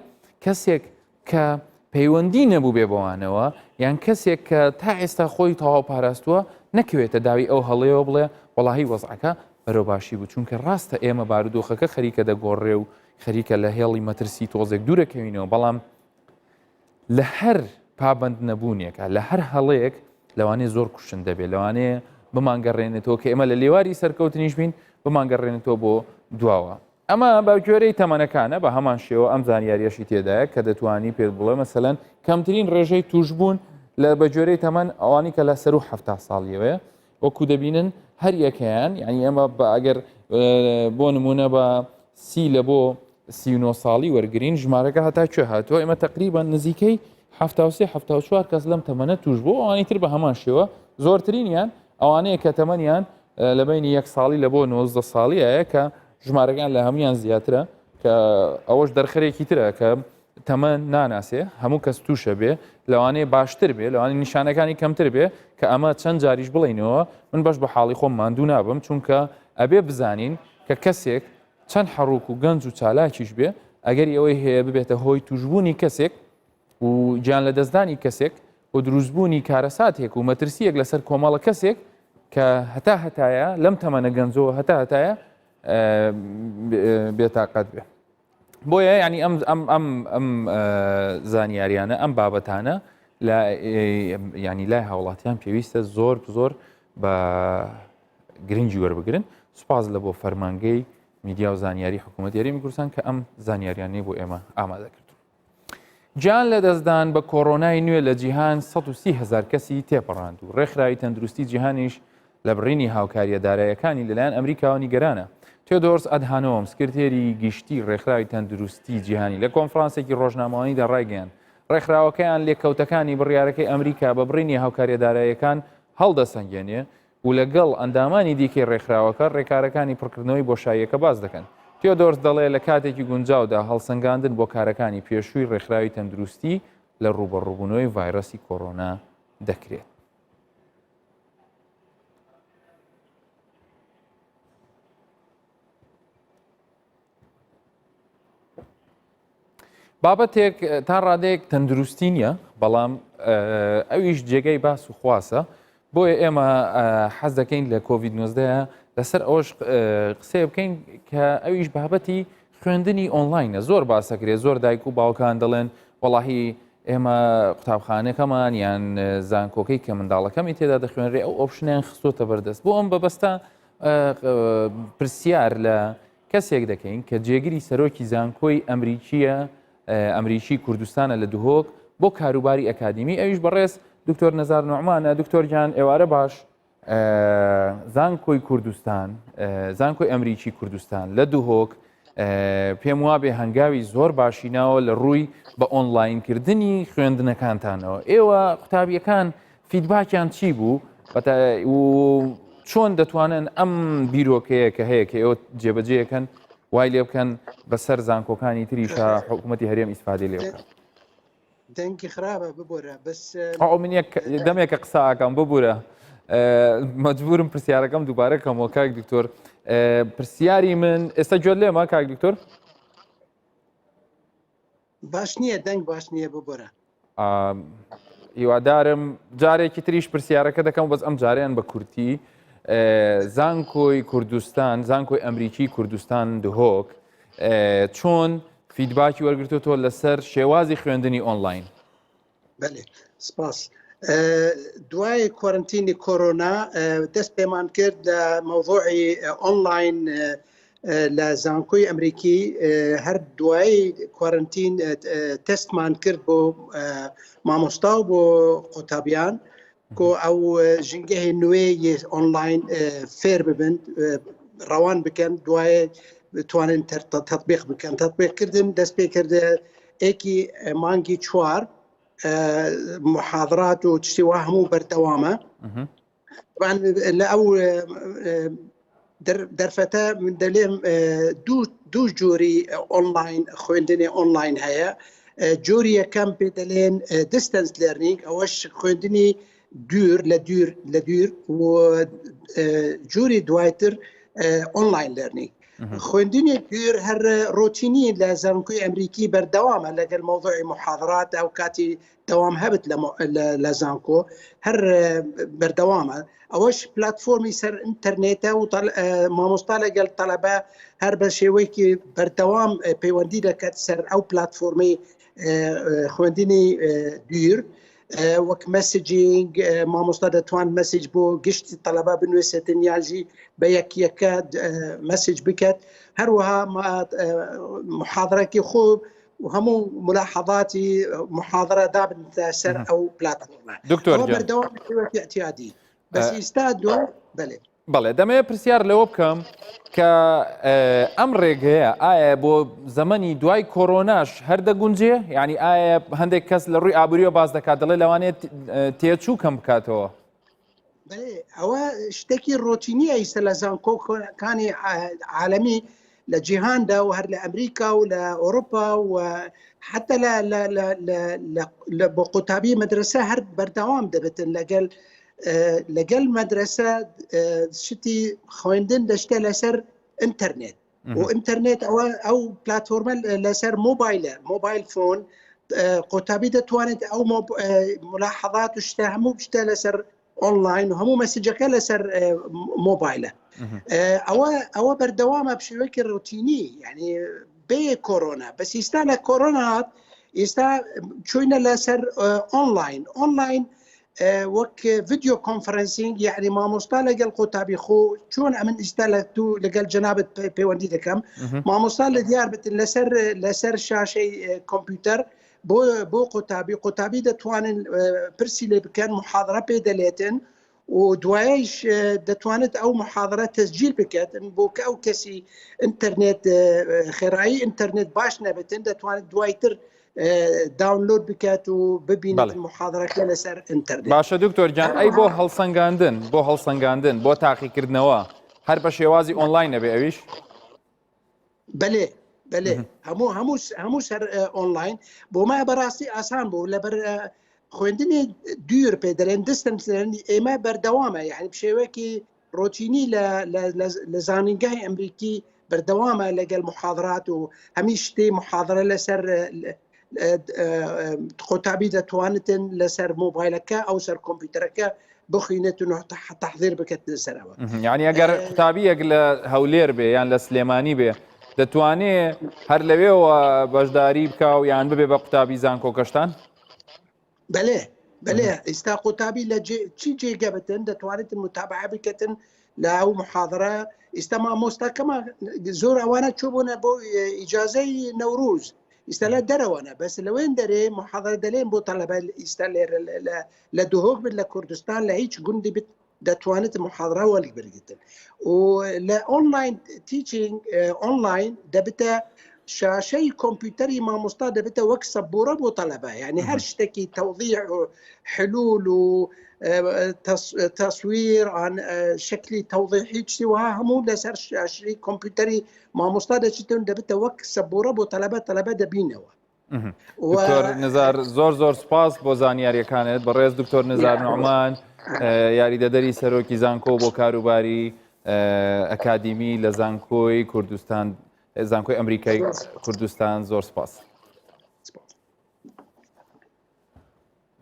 کەسێک کە پەیوەندی نەبوو بێ بەوانەوە یان کەسێک کە تا ئێستا خۆی تەواو پاراستووە نەکەوێتە داوی ئەو هەڵەیەوە بڵێ وەڵاهی وەزعەکە بەرەو باشی بوو چونکە ڕاستە ئێمە بارودۆخەکە خەریکە دەگۆڕێ و خەریکە لە هێڵی مەترسی تۆزێک دوورەکەوینەوە بەڵام لە هەر پابند نەبوونێکە لە هەر هەڵەیەک لەوانەیە زۆر کوشن دەبێت لەوانەیە بمانگەڕێنێتەوە کە ئێمە لە لێواری سەرکەوتنیش بین بمانگەڕێنێتەوە بۆ دواوە ئەمە بە گوێرەی تەمەنەکانە، بە هەمان شێوە ئەم زانیاریەشی تێدایە کە دەتوانی پێت بڵێ مەسەلەن کەمترین ڕێژەی تووشبوون لە بە گوێرەی تەمەن ئەوانی کە لە سەروو 70 ساڵیەوەیە وەکو دەبینن هەر یەکەیان یعنی ئەمە بە ئەگەر بۆ نمونە بە سی لە بۆ 39 ساڵی وەرگین ژمارەکە هەتا کوێ هاتووە ئێمە تقریبا نزیکەی 73 74 کەس لەم تەمەنە توش بوو ئەوانی تر بە هەمان شێوە زۆرترینیان ئەوانەیە کە تەمەنیان لە بەینی یەک ساڵی لە بۆ 19 ساڵیایە کە ژمارەکان لە هەمویان زیاترە کە ئەوەش دەرخەرێکی ترە کە تەمەن ناناسێ هەموو کەس تووشە بێ لەوانەیە باشتر بێ لەوانەیە نیشانەکانی کەمتر بێ کە ئەمە چەند جاریش بڵینەوە من بەش بە حاڵی خۆم ماندوو نابم چونکە ئەبێ بزانین کە کەسێک چەند حەڕوک و گەنج و چالاکیش بێ ئەگەری ئەوەی هەیە ببێتە هۆی توشببوونی کەسێک و گیان لەدەستدانی کەسێک و دروستبوونی کارەساتێک و مەترسیەک لەسەر کۆمەڵە کەسێک کە هەتا هەتایە لەم تەمەنە گەنجەوە هەتا هەتایە بێتاقەت بێ بۆیە ینی ئەم ئەم ئەم ئەم زانیاریانە ئەم بابەتانە لە ینی لای هاوڵاتیان پێویستە زۆر زۆر بە گرنگی وەربگرن سوپاس لە بۆ فەرمانگەی میدیا و زانیاری حکوومەت یاریمی کوردستان کە ئەم زانیاریانەی بۆ ئێمە ئامادە کردو گیان لەدەستدان بە کۆرۆنای نوێ لە جیهان 130 هەزار کەسی تێپەڕاند و ڕێکخراوی تەندروستی جیهانیش لە بڕینی هاوکارییە دارایەکانی لەلایەن ئەمریکاوە نیگەرانە. تێدۆرس ئەدهانۆم، سکرتێری گشتی ڕێکخراوی تەندروستی جیهانی لە کۆنفرانسێکی ڕۆژنامەوانیدا ڕایگەیاند، ڕێکخراوەکەیان لێکەوتەکانی بڕیارەکەی ئەمریکا بە بڕینی هاوکارییە داراییەکان هەڵدەسەنگێنێ و لەگەڵ ئەندامانی دیکەی ڕێکخراوەکە ڕێکارەکانی پڕکردنەوەی بۆشاییەکە باس دەکەن. تیۆدۆرس دەڵێ لە کاتێکی گونجاودا هەڵسەنگاندن بۆ کارەکانی پێشووی ڕێکخراوی تەندروستی لە ڕووبەڕووبوونەوەی ڤایرۆسی کۆرۆنا دەکرێت. بابەتێک تا ڕادەیەک تەندروستی نییە بەڵام ئەویش جێگەی باس و خواسە بۆیە ئێمە حەز دەکەین لە کۆVید 19 لەسەر ئەوش قسەیە بکەین کە ئەویش بابەتی خوێندنی ئۆنلاینە زۆر باسەکرێ زۆر دایک و باوکان دەڵێن وەڵاهی ئێمە قوتابخانەکەمان یان زانکۆکەی کە منداڵەکەمی تێدا دەخوێنرێ ئەو option یان خستۆتە بەردەست بۆ ئەم بەبەستە پرسیار لە کەسێک دەکەین کە جێگری سەرۆکی زانکۆی ئەمریکیە ئەمریکی کوردستانە لە دهۆک بۆ کاروباری ئەکادیمی ئەویش بەڕێز دکتۆر نەزار نوعمانە دکتۆر گیان ئێوارە باش زانکۆی کوردستان زانکۆی ئەمریکی کوردستان لە دهۆک پێم وابێ هەنگاوی زۆر باشی ناوە لە ڕووی بە ئۆنلاینکردنی خوێندنەکانتانەوە ئێوە قوتابیەکان feedback یان چی بوو و چۆن دەتوانن ئەم بیرۆکەیە کە هەیە کە ئێوە جێبەجێەکەن وای لێ بکەن بەسەر زانکۆکانی تریشا حکوومەتی هەرێم ئیسفادەی لێ بکەن دەنگی خراپە ببورە بەس ئەو من یەک دەمێکە قسە ئەکەم ببورە مەجبورم پرسیارەکەم دووبارە کەمەوە کاک دکتۆر پرسیاری من ئێستا گوێت لێمە کاک دکتۆر باش نییە دەنگ باش نییە ببورە هیوادارم جارێکی تریش پرسیارەکە دەکەم بەس ئەم جاریان بە کورتی زانکۆی کوردستان زانکۆی ئەمریکی کوردستان دهۆک چۆن feedback ی وەرگرتوتەوە لەسەر شێوازی خوێندنی ئۆنلاین بەێ سپاس. دوای quarantine ی کۆرۆنا دەست پێمان کرد لە مەوزوعی ئۆنلاین لە زانکۆی ئەمریکی هەر دوای quarantine تەستمان کرد بۆ مامۆستا و بۆ قوتابیان کۆ ئەو ژینگەهی نوێ ئۆنلاین فێر ببن ڕەوان بکەن دوای بتوانن تطبیق بکەن تطبیقکردن دەست پێ کردە ئێکی مانگی چوار محاضرات و تشتی وا هەموو بەردەوامە لە ئەو دەرفەتە من دەلێم دوو جۆری ئۆنلاین خوێندنی ئۆنلاین هەیە جۆری یەکەم پێ دەلێن distance learning ئەوەش خوێندنی دوور لە دوور لە دوور و جۆری دوایتر online learning خوێندنی دوور هەر ڕۆتینی لە زانکۆی ئەمریکی بەردەوامە لەگەل مەوزوعی محاضرات ئەو کاتی دەوام هەبت لە زانکۆ هەر بەردەوامە ئەوەش پلتفۆرمی سەر ئینتەرنێتە و مامۆستا لەگەڵ تەلەبە هەر بە شێوەیەکی بەردەوام پەیوەندی دەکات سەر ئەو پلتفۆرمی خوێندنی دوور وەک messaging مامۆستا دەتوان message بۆ گشتی تەلەبە بنوێسێتن یانژی بە یەک یەکە message بکات هەروەها محاضرەکی خۆ و هەموو ملاحظاتی محاضرە دابنتە سەر ئەو پلاتفۆرمە دکتۆر بەردەوام اعتیادی بەس ئیستا دوای بەلێ بەڵێ دەمەوێت پرسیار لەوە بکەم کە ئەم ڕێگەیە ئایا بۆ زەمەنی دوای کۆرۆناش هەر دەگونجێ یعنی ئایا هەندێک کەس لە ڕووی ئابووریەوە باس دەکات دەڵێ لەوانەیە تێچوو کەم بکاتەوە ئەوە شتێکی ڕۆتینیە ئیستا لە زانکۆکانی عالەمی لە جیهاندا و هەر لە ئەمریکا و لە ئەوروپا و حتا لە بۆ قوتابی مەدرسە هەر بەردەوام دەبێتن لەگەل لەگەل مەدرسە شتی خوێندن دەشتە لەسەر ئینتەرنێت و ئینتەرنێت ئەوە ئەو پلتفۆرمە لەسەر مۆبایلە mobile phone قوتابی دەتوانێت ئەو ملاحظات و شتە هەموو شتە لەسەر ئۆنلاین و هەموو message ەکە لەسەر مۆبایلە ئەوە ئەوە بەردەوامە بشێوەیەکی ڕوتینی یعنی بێ کۆرۆنا بەس ئیستا لە کۆرۆنا هات ئێستا چوینە لەسەر ئۆنلاین ئۆنلاین وەک video conferencing یعنی مامۆستا لەگەڵ قوتابی خۆ چۆن ئەمن ئیستا لە تو لەگەڵ جەنابت پەیوەندی دەکەم مامۆستا لە دیار بتن لەسەر لەسەر شاشەی کۆمپیوتەر بۆ بۆ قوتابی قوتابی دەتوانن پرسی لێ بکەن محاضرە پێ دەلێتن و دوایش دەتوانێت ئەو محاضرە تەسجیل بکات بۆ کە ئەو کەسی ئینتەرنێت خێرایی ئینتەرنێت باش نەبێتن دەتوانێت دوایتر download بکات و ببینێت محاضرەکە لەسەر ئینتەرنێت باشە دکتۆر گیان ئەی بۆ هەڵسەنگاندن بۆ هەڵسەنگاندن بۆ تاقیکردنەوە هەر بە شێوازی ئۆنلاین نەبێ ئەویش بەلێ بەلێ هەموو هەموو هەموو سەر ئۆنلاین بۆ ما بەڕاستی ئاسان بوو لەبەر خوێندنی دوور پێ دەلێن distance ئێمە بەردەوامە یعنی شێوەیەکی ڕۆتینی لە زانینگای ئەمریکی بەردەوامە لەگەل محاضرات و هەمی شتی محاضرە لەسەر قوتابی دەتوانتن لەسەر مۆبایلەکە ئەو سەر کۆمپیوتەرەکە بخوینێت و تحضیر بکەت لەسەرەوە یعنی ئەگەر قوتابیەک لە هەولێر بێ یان لە سلێمانی بێ دەتوانێ هەر لەوێەوە بەشداری بکە و یان ببێ بە قوتابی زانکۆکەشتان بەلێ بەلێ ئیستا قوتابی لە چی جێگە بتن دەتوانێت متابعە بکەتن لە ئەو محاضرە ئیستا مامۆستاکەمە زۆر ئەوانە چۆبوونە بۆ ئیجازەی نەوروز ئیستا لە دەرەوەە بەس لەوێن دەرێ محاضرە دەلێن بۆ تەلەبە ئیستا لێرە لە دهۆک بن لە کوردستان لە هیچ گوندی بت دەتوانێت محاضرە وەلی بگرتن و لە online teaching online دەبتە شاشەی کۆمپیوتەری مامۆستا دەبێتە وەک سەبوورە بۆ تەلەبە یعنی هەر شتێکی تەوضیع و حلول و تصویر عن شکلی تەوضیحی شتی وها هەموو لەسەر شاشەی کۆمپیوتەری مامۆستا دەچیتن دەبێتە وەک سەبوورە بۆ تەلەبە تەلەبە دەبینەوە دکتۆر نزار زۆر زۆر سپاس بۆ زانیاریەکانت بەڕێز دکتۆر نزار نعمان یاریدەدەری سەرۆکی زانکۆ بۆ کاروباری ئەکادیمی لە زانکۆی کوردستان زانکۆی ئەمریکای کوردستان زۆر سپاس.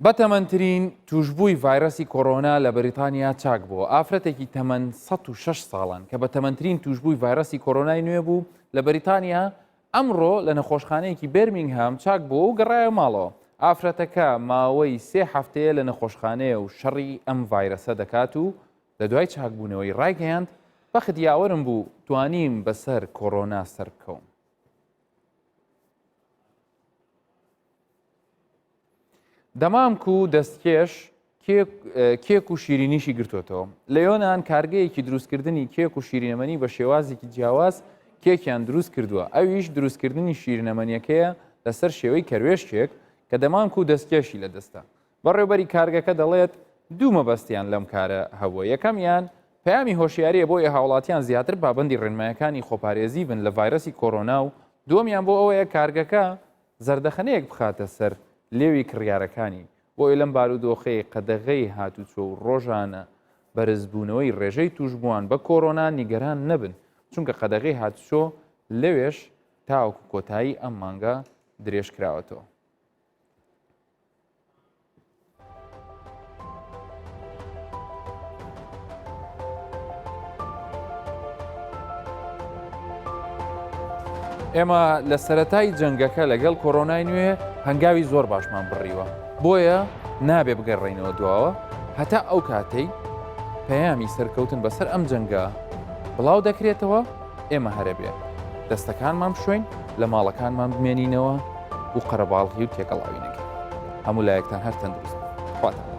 بەتەمەنترین تووشبووی ڤایرەسی کۆرۆنا لە بەریتانیا چاک بووە. ئافرەتێکی تەمەن 106 ساڵان کە بەتەمەنترین تووشبووی ڤایرەسی کۆرۆنای نوێ بوو لە بەریتانیا، ئەمڕۆ لە نەخۆشخانەیەکی بێرمینگهام چاک بووە و گەڕایەوە ماڵەوە. ئافرەتەکە ماوەی سێ هەفتەیە لە نەخۆشخانەیە و شەڕی ئەم ڤایرەسە دەکات و لە دوای چاکبوونەوەی ڕایگەیاند، بەخت یاوەرم بوو توانیم بەسەر کۆرۆنا سەربکەوم. دەمامک و دەستکێش کێک و شیرینیشی گرتوێتەوە. لە یۆناان کارگەیەکی دروستکردنی کێک و شیرینەمەنی بە شێوازێکی جیاواز کێکیان دروست کردووە، ئەویش دروستکردنی شیرینەمەنیەکەیە لەسەر شێوەی کەروێشکێک کە دەمامک و دەستکێشی لەدەستە. بەڕێوبەری کارگەکە دەڵێت، دوو مەبەستیان لەم کارە هەبووە، یەکەمیان پەیامی هۆشیارییە بۆ ئەوەی هاوڵاتیان زیاتر پابەندی ڕێنمایەکانی خۆپارێزی بن لە ڤایرەسی کۆرۆنا و دووەمیان بۆ ئەوەیە کارگەکە زەردەخەنەیەک بخاتە سەر لێوی کڕیارەکانی بۆیە لەم بارودۆخەی قەدەغەی هاتوچۆ و ڕۆژانە بەرزبوونەوەی ڕێژەی تووشبووان بە کۆرۆنا نیگەران نەبن، چونکە قەدەغەی هاتوچۆ لەوێش تاوەکو کۆتایی ئەم مانگە درێژکراوەتەوە. ئێمە لە سەتای جەنگەکە لەگەڵ کۆرۆنای نوێ هەنگاوی زۆر باشمان بڕیوە بۆیە نابێ بگەڕێینەوە دواوە هەتا ئەو کاتەی پەیامی سەرکەوتن بەسەر ئەم جەنگە بڵاو دەکرێتەوە ئێمە هەرەبێ دەستەکانمان بشۆین لە ماڵەکانمان بمێنینەوە و قەرەباڵغی و تێکەڵاوی نەکەین هەموو لایەکتان هەر تەندروست خواتان.